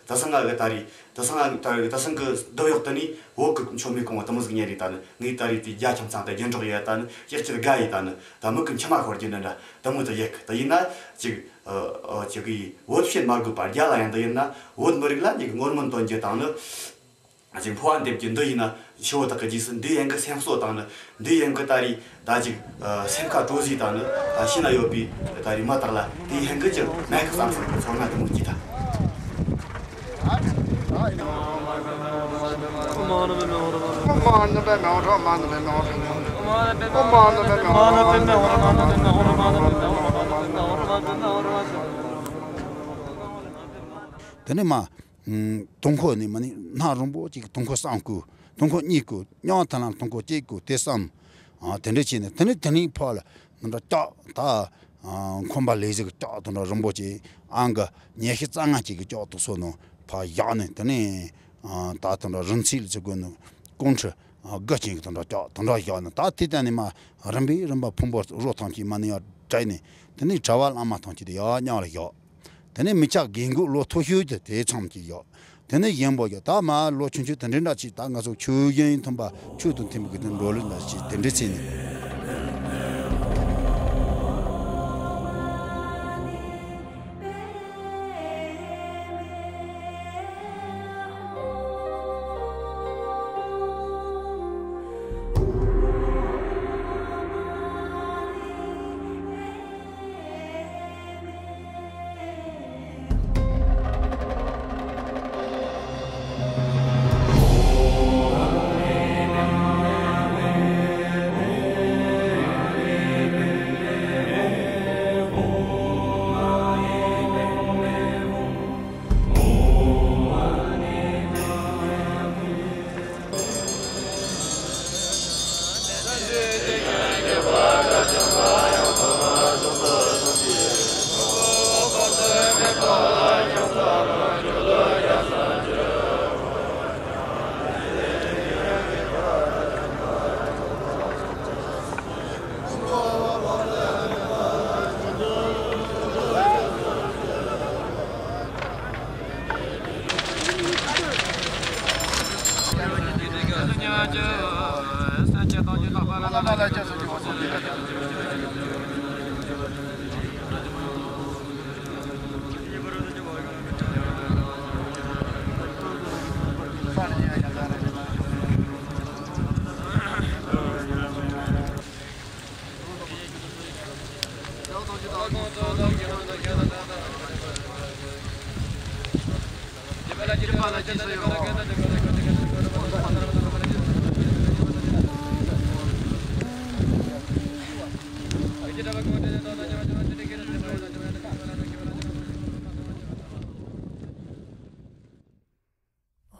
དུ་སང་ང་གི་ད་རེས་དུ་སང་ང་ད་རེས་དུ་སང་གི་འདི་གཡོག་དུ་ནི་བོད་གི་མཆོད་མེ་གོང་བ་དུ་མོ་ཟིག་ཉན་རེ་ད་ནི་ངས་ད་རེས་དེ་རྒྱ་ཁྱིམ་ཚང་དུ་རྒྱན་འཇོག་ཡ་ད་ནི་ཅིག་ཅིག་དགའ་ཡི་ད་ནི་ད་མི་གི་མཆི་མ་ཤོར་རྒྱུ་འདི་འདྲ་དུ་མོ་དུ་ཡེག་དུ་ཡིན་ན་ཅིག་ཨ། ཨ། ཅིག་གི་བོད་བཤད་མ་དགོས་པར་རྒྱ་ལ་ཡང་དུ་ཡིན་ན་བོད་མི་རིགས་ལ་ཉིག་ངོ་སྨོན་འདོན་རྒྱུ་དང་ནི། ཅིག་འཕོ་བ་འདེབས་ཀྱི་འདི་ཡིན་ན་ཆུ་བོ་དག་གི་རྗེས་སུ་འདི་ཡན་གི་སེམས་གསོ་དང་ནི། འདི་ཡན་གི་ད་རེས་ད་ཅིག་ཨ། སེམས་ཁ་དྲོ་ཟིག་དང་ནི། ད་ཤི་ན་ཡོད་པའི་ད་རེས་མ་དག་ལ་དེ་ཡན་གི་ཅིག་མེད་གི་བསམ་བསམ་གི་ཚོར་སྣང་དུ་མོ་སྐྱིད་ད། དེ་ནས་མ། ཨ། དུང་ཁོ་ནི་མ་ནི་སྣ་རིང་པོ་ཅིག་དུང་ཁོ་བསམ་དགོས། དུང་ཁོ་གཉིས་དགོས། མྱང་ཐ་ལ་དུང་ཁོ་གཅིག་དགོས་དེ་བསམ། ཨ། དེ་འདྲ་བྱས་ནས་དེ་ནས་དེ་ནས་ཕར་ལ་མི་འདྲ་ལྕགས་ད། ཨ། འཁོན་པ་ལས་ཟིག་ལྕགས་དུང་འདྲ་རིང་པོ་ཅིག་ཨང་གི་ཉི་ཤུ་རྩ་ལྔ་ཅིག་གི་ལྕགས་དུང་སོ་ནང་ཕར་བཞག་ནས་དེ་ནས། ཨ། ད་དུང་འདྲ་རིན་ཚིག་ལ་ཟེར་དགོས་ནི་ཀོང་ཁྲི། ཨ། དགུ་ཅན་གི་དུང་འདྲ་ལྕགས་དུང་འདྲ་བཞག་ནས་ད་དེ་ལྟ་ནས་མ་རིམ་པས་རིམ་པ་ཕུང་པོ་རོ་ཐམས་ཅད་མ་ནི་ཡར་བྲལ་ནས་དེ་ནས་གྲྭ་བ་བླ་མ་ཐམས་ཅད་དེ་ཡར་མྱང་ལ་བཞག་དེ་ནས་མི་ཆགས་རྒན་གོག་ལོ་མཐོ་ཤོས་ཀྱི་དེ་ཚང་གི་ཡོད། དེ་ནས་གཞན་པོ་ཡོད། ད་མ་ལོ་ཆུང་ཆུང་དེ་འདྲའི་འདྲ་ཅིག་ད་ང་ཚོ་ཆོས་གཞན་མཐུན་པ་ཆོས་དང་མཐུན་པའི་གི་དེ་འགྲོ་ལུགས་འདྲ་ཅིག་དེ་འདྲའི་ཚེ་ནས།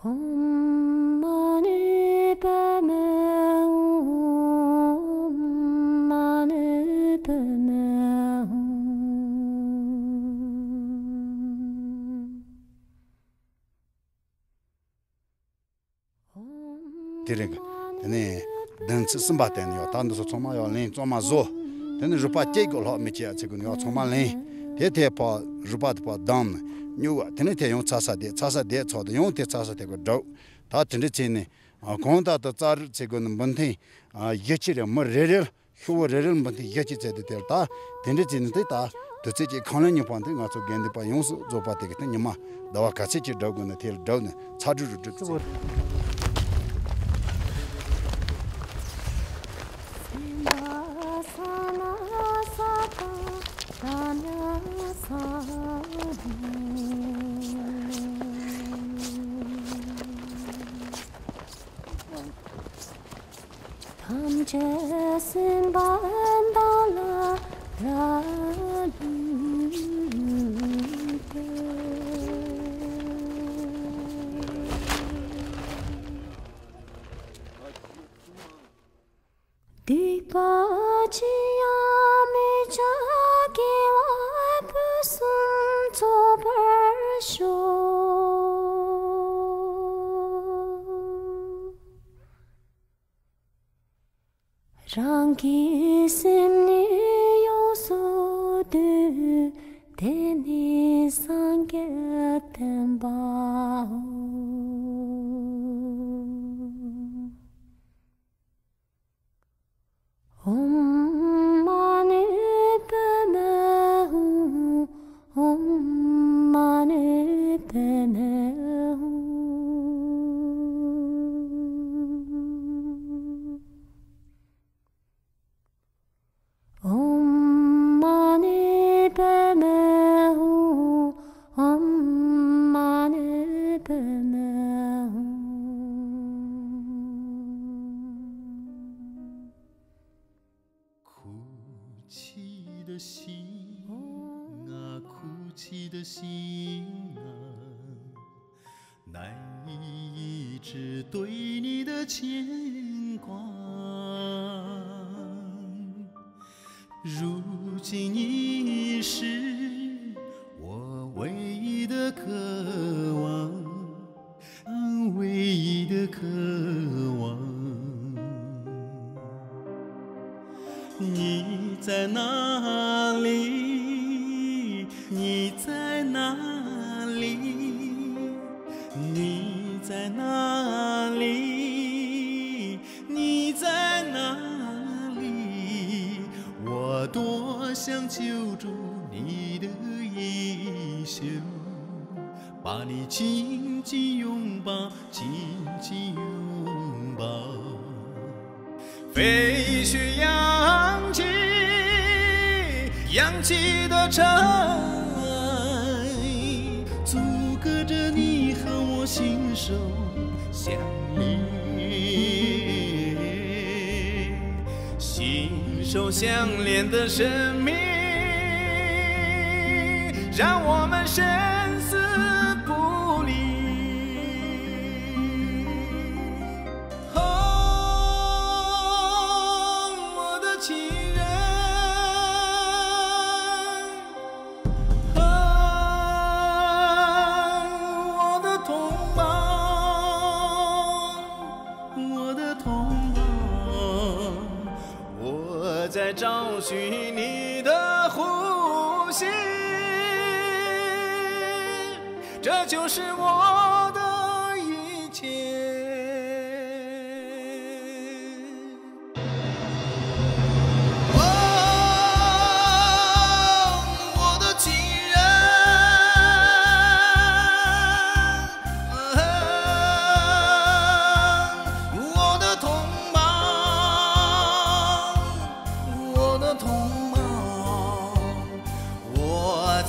ཨོཾ་མ་ཎི་པདྨེ་ཧཱུྃ། ཨོཾ་མ་ཎི་པདྨེ་ཧཱུྃ། དེ་རིང་དེ་ནས་བདུན་ཚིགས་གསུམ་པ་བསྟན་ནས་ཡོད། ད་འདི་ཚོ་ཚང་མ་ཡང་ལེན། བཙོ་མ་བཟོ། དེ་ནས་རུས་པ་གཅིག་གི་ལྷག་མི་བྱེད་ཚིག་གུ་ནས་ཡང་ཚང་མ་ལེན། དེ་ཐད་པ་རུས་པ་དེ་པ་བསྡམས་ནས་སྨྱུག་པ། དེ་ནས་དེ་ཡང་ཚ་ས་དེ་ཚ་ས་དེ་ཚོགས་དེ་ཡང་དེ་ཚ་ས་དེ་གུ་སྒྲུབ། ད་དེ་འདྲ་བྱས་ནས་གང་ལྟར་དུ་རྩ་རུས་ཚིག་གུ་ནས་འབུམ་ཐེངས་བཞི་བྱས་རེ། མི་རེ་རེར་ཤོག་བུ་རེ་རེར་འབུམ་ཐེངས་བཞི་བྱས་ཚེ་དེ་དེར་ད་དེ་འདྲ་བྱས་ནས་དེ་ད་དུས་ཚོད་ཀྱི་ཁང་ལན་ཉིན་པ་དེ་ང་ཚོ་དགེ་འདུན་པ་ཡོངས་སུ་རྫོགས་པ་དེ་གི་སྟེང་ཉི་མ་ཟླ་བ་ག་ཚོད་ཅིག་སྒྲུབ་དགོས་ན་དེ་ལ་སྒྲུབ་ནས་ཚ་སྒྲུབ་རུ་སྒྲུབ་ཚེ། ཐམས་ཅད་སེམས་དཔའ་བདག་ལ་རབ་གནས་ཏེ། སྡིག་པ་ཅི་ཡང་མི་བྱ། དགེ་བ་ཕུན་སུམ་ཚོགས་པར་ཤོག། རང་གི་སེམས་ནི་ཡོངས་སུ་འདུལ། དེ་ནི་སངས་རྒྱས་བསྟན་པའོ། ཨོཾ་མ་ཎི་པདྨེ་ཧཱུྃ། ཨོཾ་མ་ཎི་པདྨེ་ཧཱུྃ། ཨོཾ་མ་ཎི་པདྨེ་ཧཱུྃ། ཨོཾ་མ་ཎི་པདྨེ་ཧཱུྃ།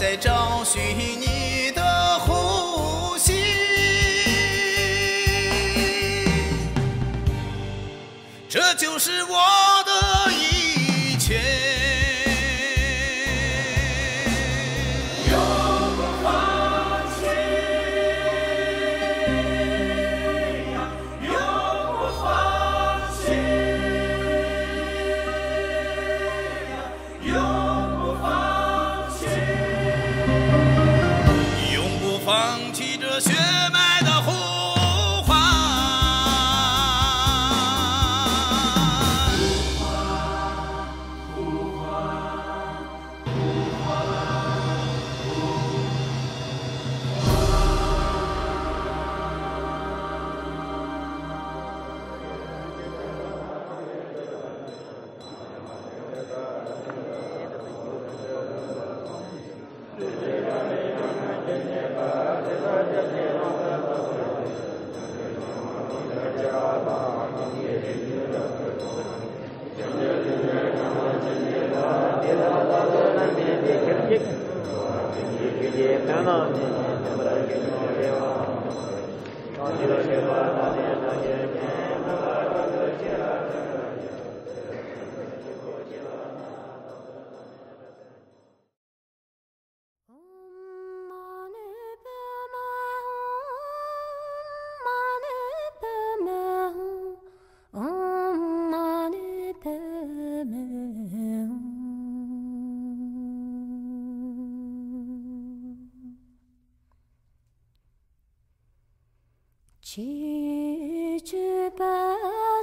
在找寻你的呼吸。这就是我的一切。永不放弃，永不放弃。 永不放弃，永不放弃这血脉的呼唤。ཕྱི་སྤྱོད་པ་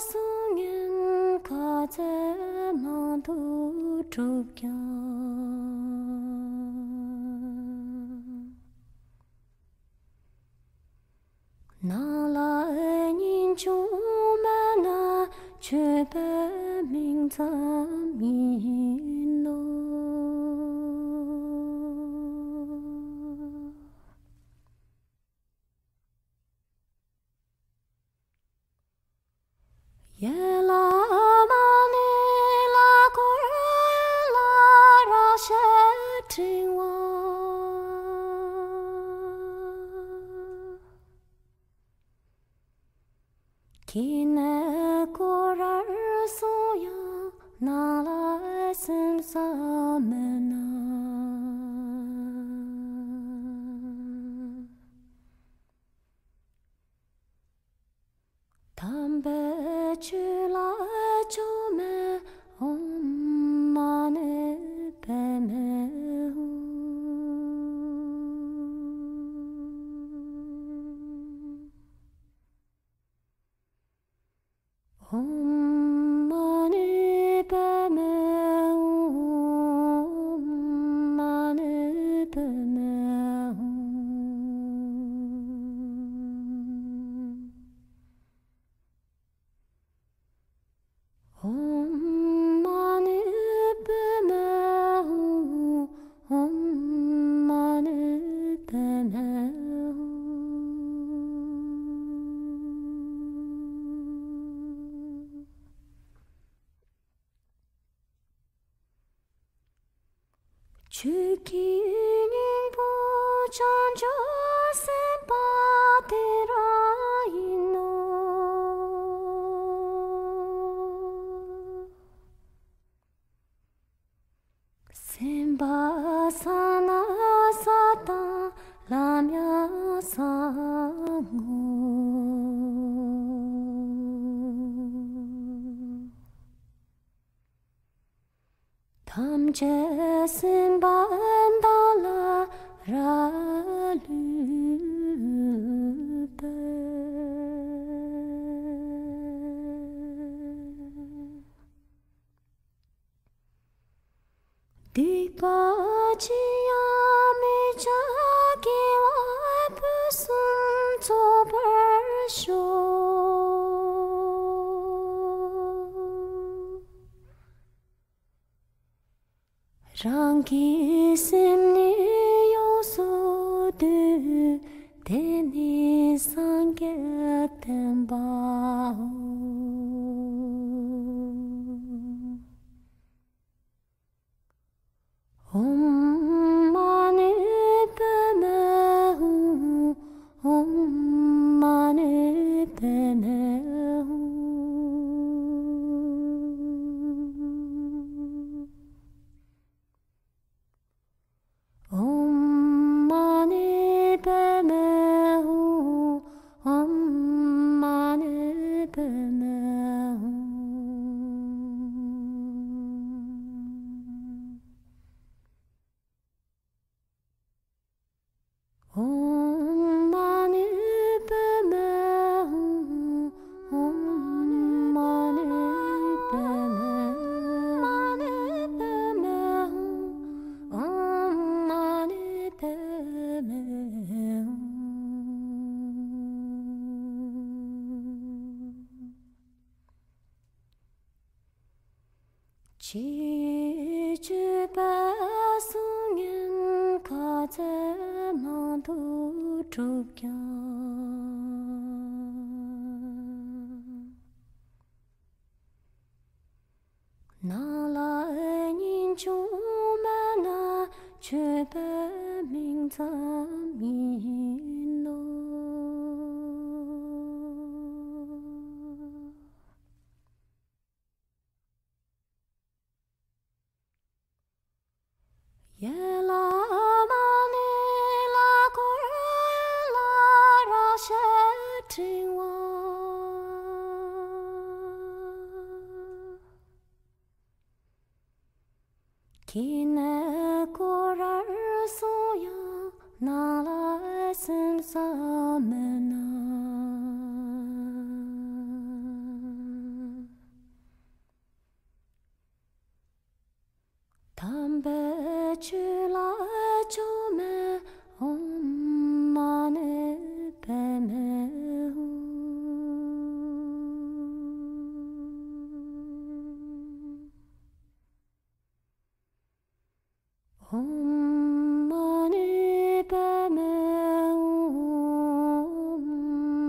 གསུང་ཉན་ཁ་ཚ་མང་དུ་གྲུབ་ཀྱང་། ནང་ལ་ཉིན་ཆུང་མ་ན་ཆོས་པ་མིང་ཙམ་ཡིན་ནོ། ཡན་ལག་མ་ཎི་ལ་སྐོར་ལ་རག་ཤ་ཕྲེང་བ། ཁྱེད་ནི་སྐོར་རར་སོང་ཡང་ནང་ལ་སེམས་ས་མི་ན། དམ་པའི་ཆོས་ལ་ཆོས་མེད་ཨོཾ་མ་ཎི་པདྨེ་ཧཱུྃ། ཨོཾ་མ་ཎི་པདྨེ་ཧཱུྃ། ཨོཾ་མ་ཎི་པདྨེ་ཧཱུྃ། ཨོཾ་མ་ཎི་པདྨེ་ཧཱུྃ། ཨོཾ་མ་ཎི་པདྨེ་ཧཱུྃ། ཆོས་ཀྱི་སྙིང་པོ་བྱང་ཆུབ་སེམས་དཔའ་དེ་རང་ཡིན་ནོ། སེམས་པ་ས་ན་ས་དང་ལམ་ཡང་ས་ངོ་། ཐམས་ཅད་སེམས་པ་དག་ལ་རག་ལུས་པས། སྡིག་པ་ཅི་ཡང་མི་བྱ། དགེ་བ་ཕུན་སུམ་ཚོགས་པར་ཤོག། རང་གི་སེམས་ནི་ཡོངས་སུ་འདུལ། དེ་ནི་སངས་རྒྱས་བསྟན་པའོ། ཨོཾ་མ་ཎི་ ཨོཾ་མ་ཎི་པདྨེ་ཧཱུྃ། ཨོཾ་མ་ཎི་པདྨེ་ཧཱུྃ། མ་ཎི་པདྨེ་ཧཱུྃ། ཨོཾ་མ་ཎི་པདྨེ་ཧཱུྃ། ཕྱི་སྤྱོད་པ་གསུང་ཉན་ཁ་ཚ་མང་དུ་གྲུབ་ཀྱང་། ནང་ལ་ཉིན་ཆུང་མ་ན་སྤྱོད་པ་མིང་ཙམ་ཡིན་ནོ། ཡན་ལག་མ་ཎི་ལ་བསྐོར་ཡན་ལག་རབ་བཤད་ཕྲེང་བ། ཁྱེད་ནི་སྐོར་རར་སོང་ཡང་ནང་ལ་སེམས་ས་མེད་ན། དམ་པའི་ཆོས་ལ་ཆོས་མེད་ཨོཾ་མ་ཎི་པདྨེ་ཧཱུྃ། ཨོཾ་མ་ཎི་པདྨེ་ཧཱུྃ། ཨོཾ་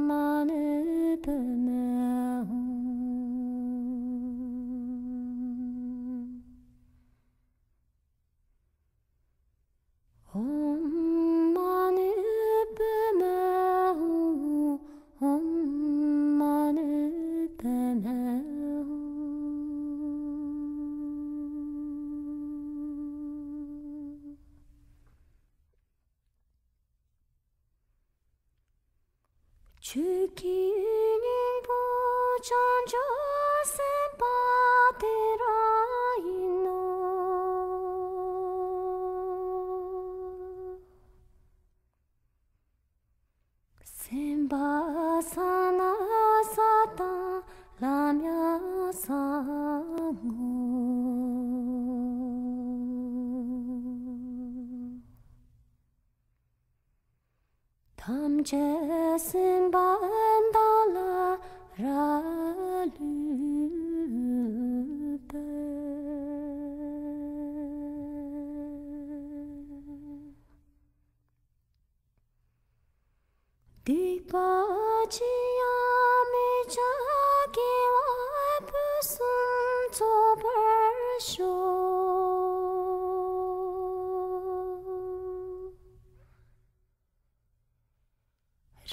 མ་ཎི་པདྨེ་ཧཱུྃ། ཨོཾ་མ་ཎི་པདྨེ་ཧཱུྃ། ཨོཾ་མ་ཎི་པདྨེ་ཧཱུྃ། ཆོས་ཀྱི་སྙིང་པོ་བྱང་ཆུབ་སེམས་དཔའ་དེ་རང་ཡིན་ནོ། སེམས་པ་བཟང་ན་བཟའ་དང་ལམ་ཡང་བཟང་ངོ་། ཐམས་ཅད་སེམས་པ་བདག་ལ་རབ་བསླུས་པས། སྡིག་པ་ཅི་ཡང་མི་བྱ་དགེ་བ་ཕུན་སུམ་ཚོགས་པར་ཤོག།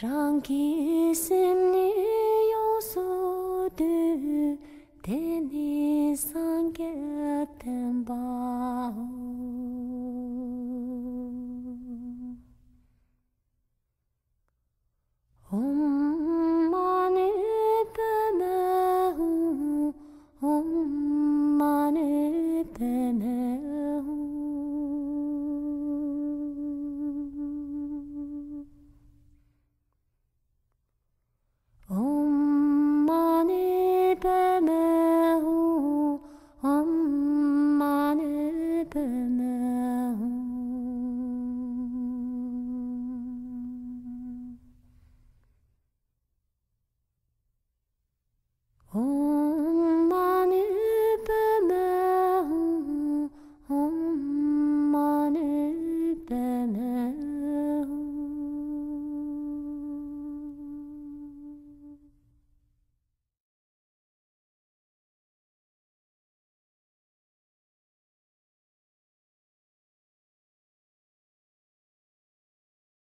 རང་གི་སེམས་ནི་ཡོངས་སུ་འདུལ། དེ་ནི་སངས་རྒྱས་བསྟན་པའོ། ཨོཾ་མ་ཎི་པདྨེ་ཧཱུྃ། ཨོཾ་མ་ཎི་པདྨེ་ཧཱུྃ། ཨོཾ་མ་ཎི་པདྨེ་ཧཱུྃ། ཨོཾ་མ་ཎི་པདྨེ་ཧཱུྃ། ཨོཾ་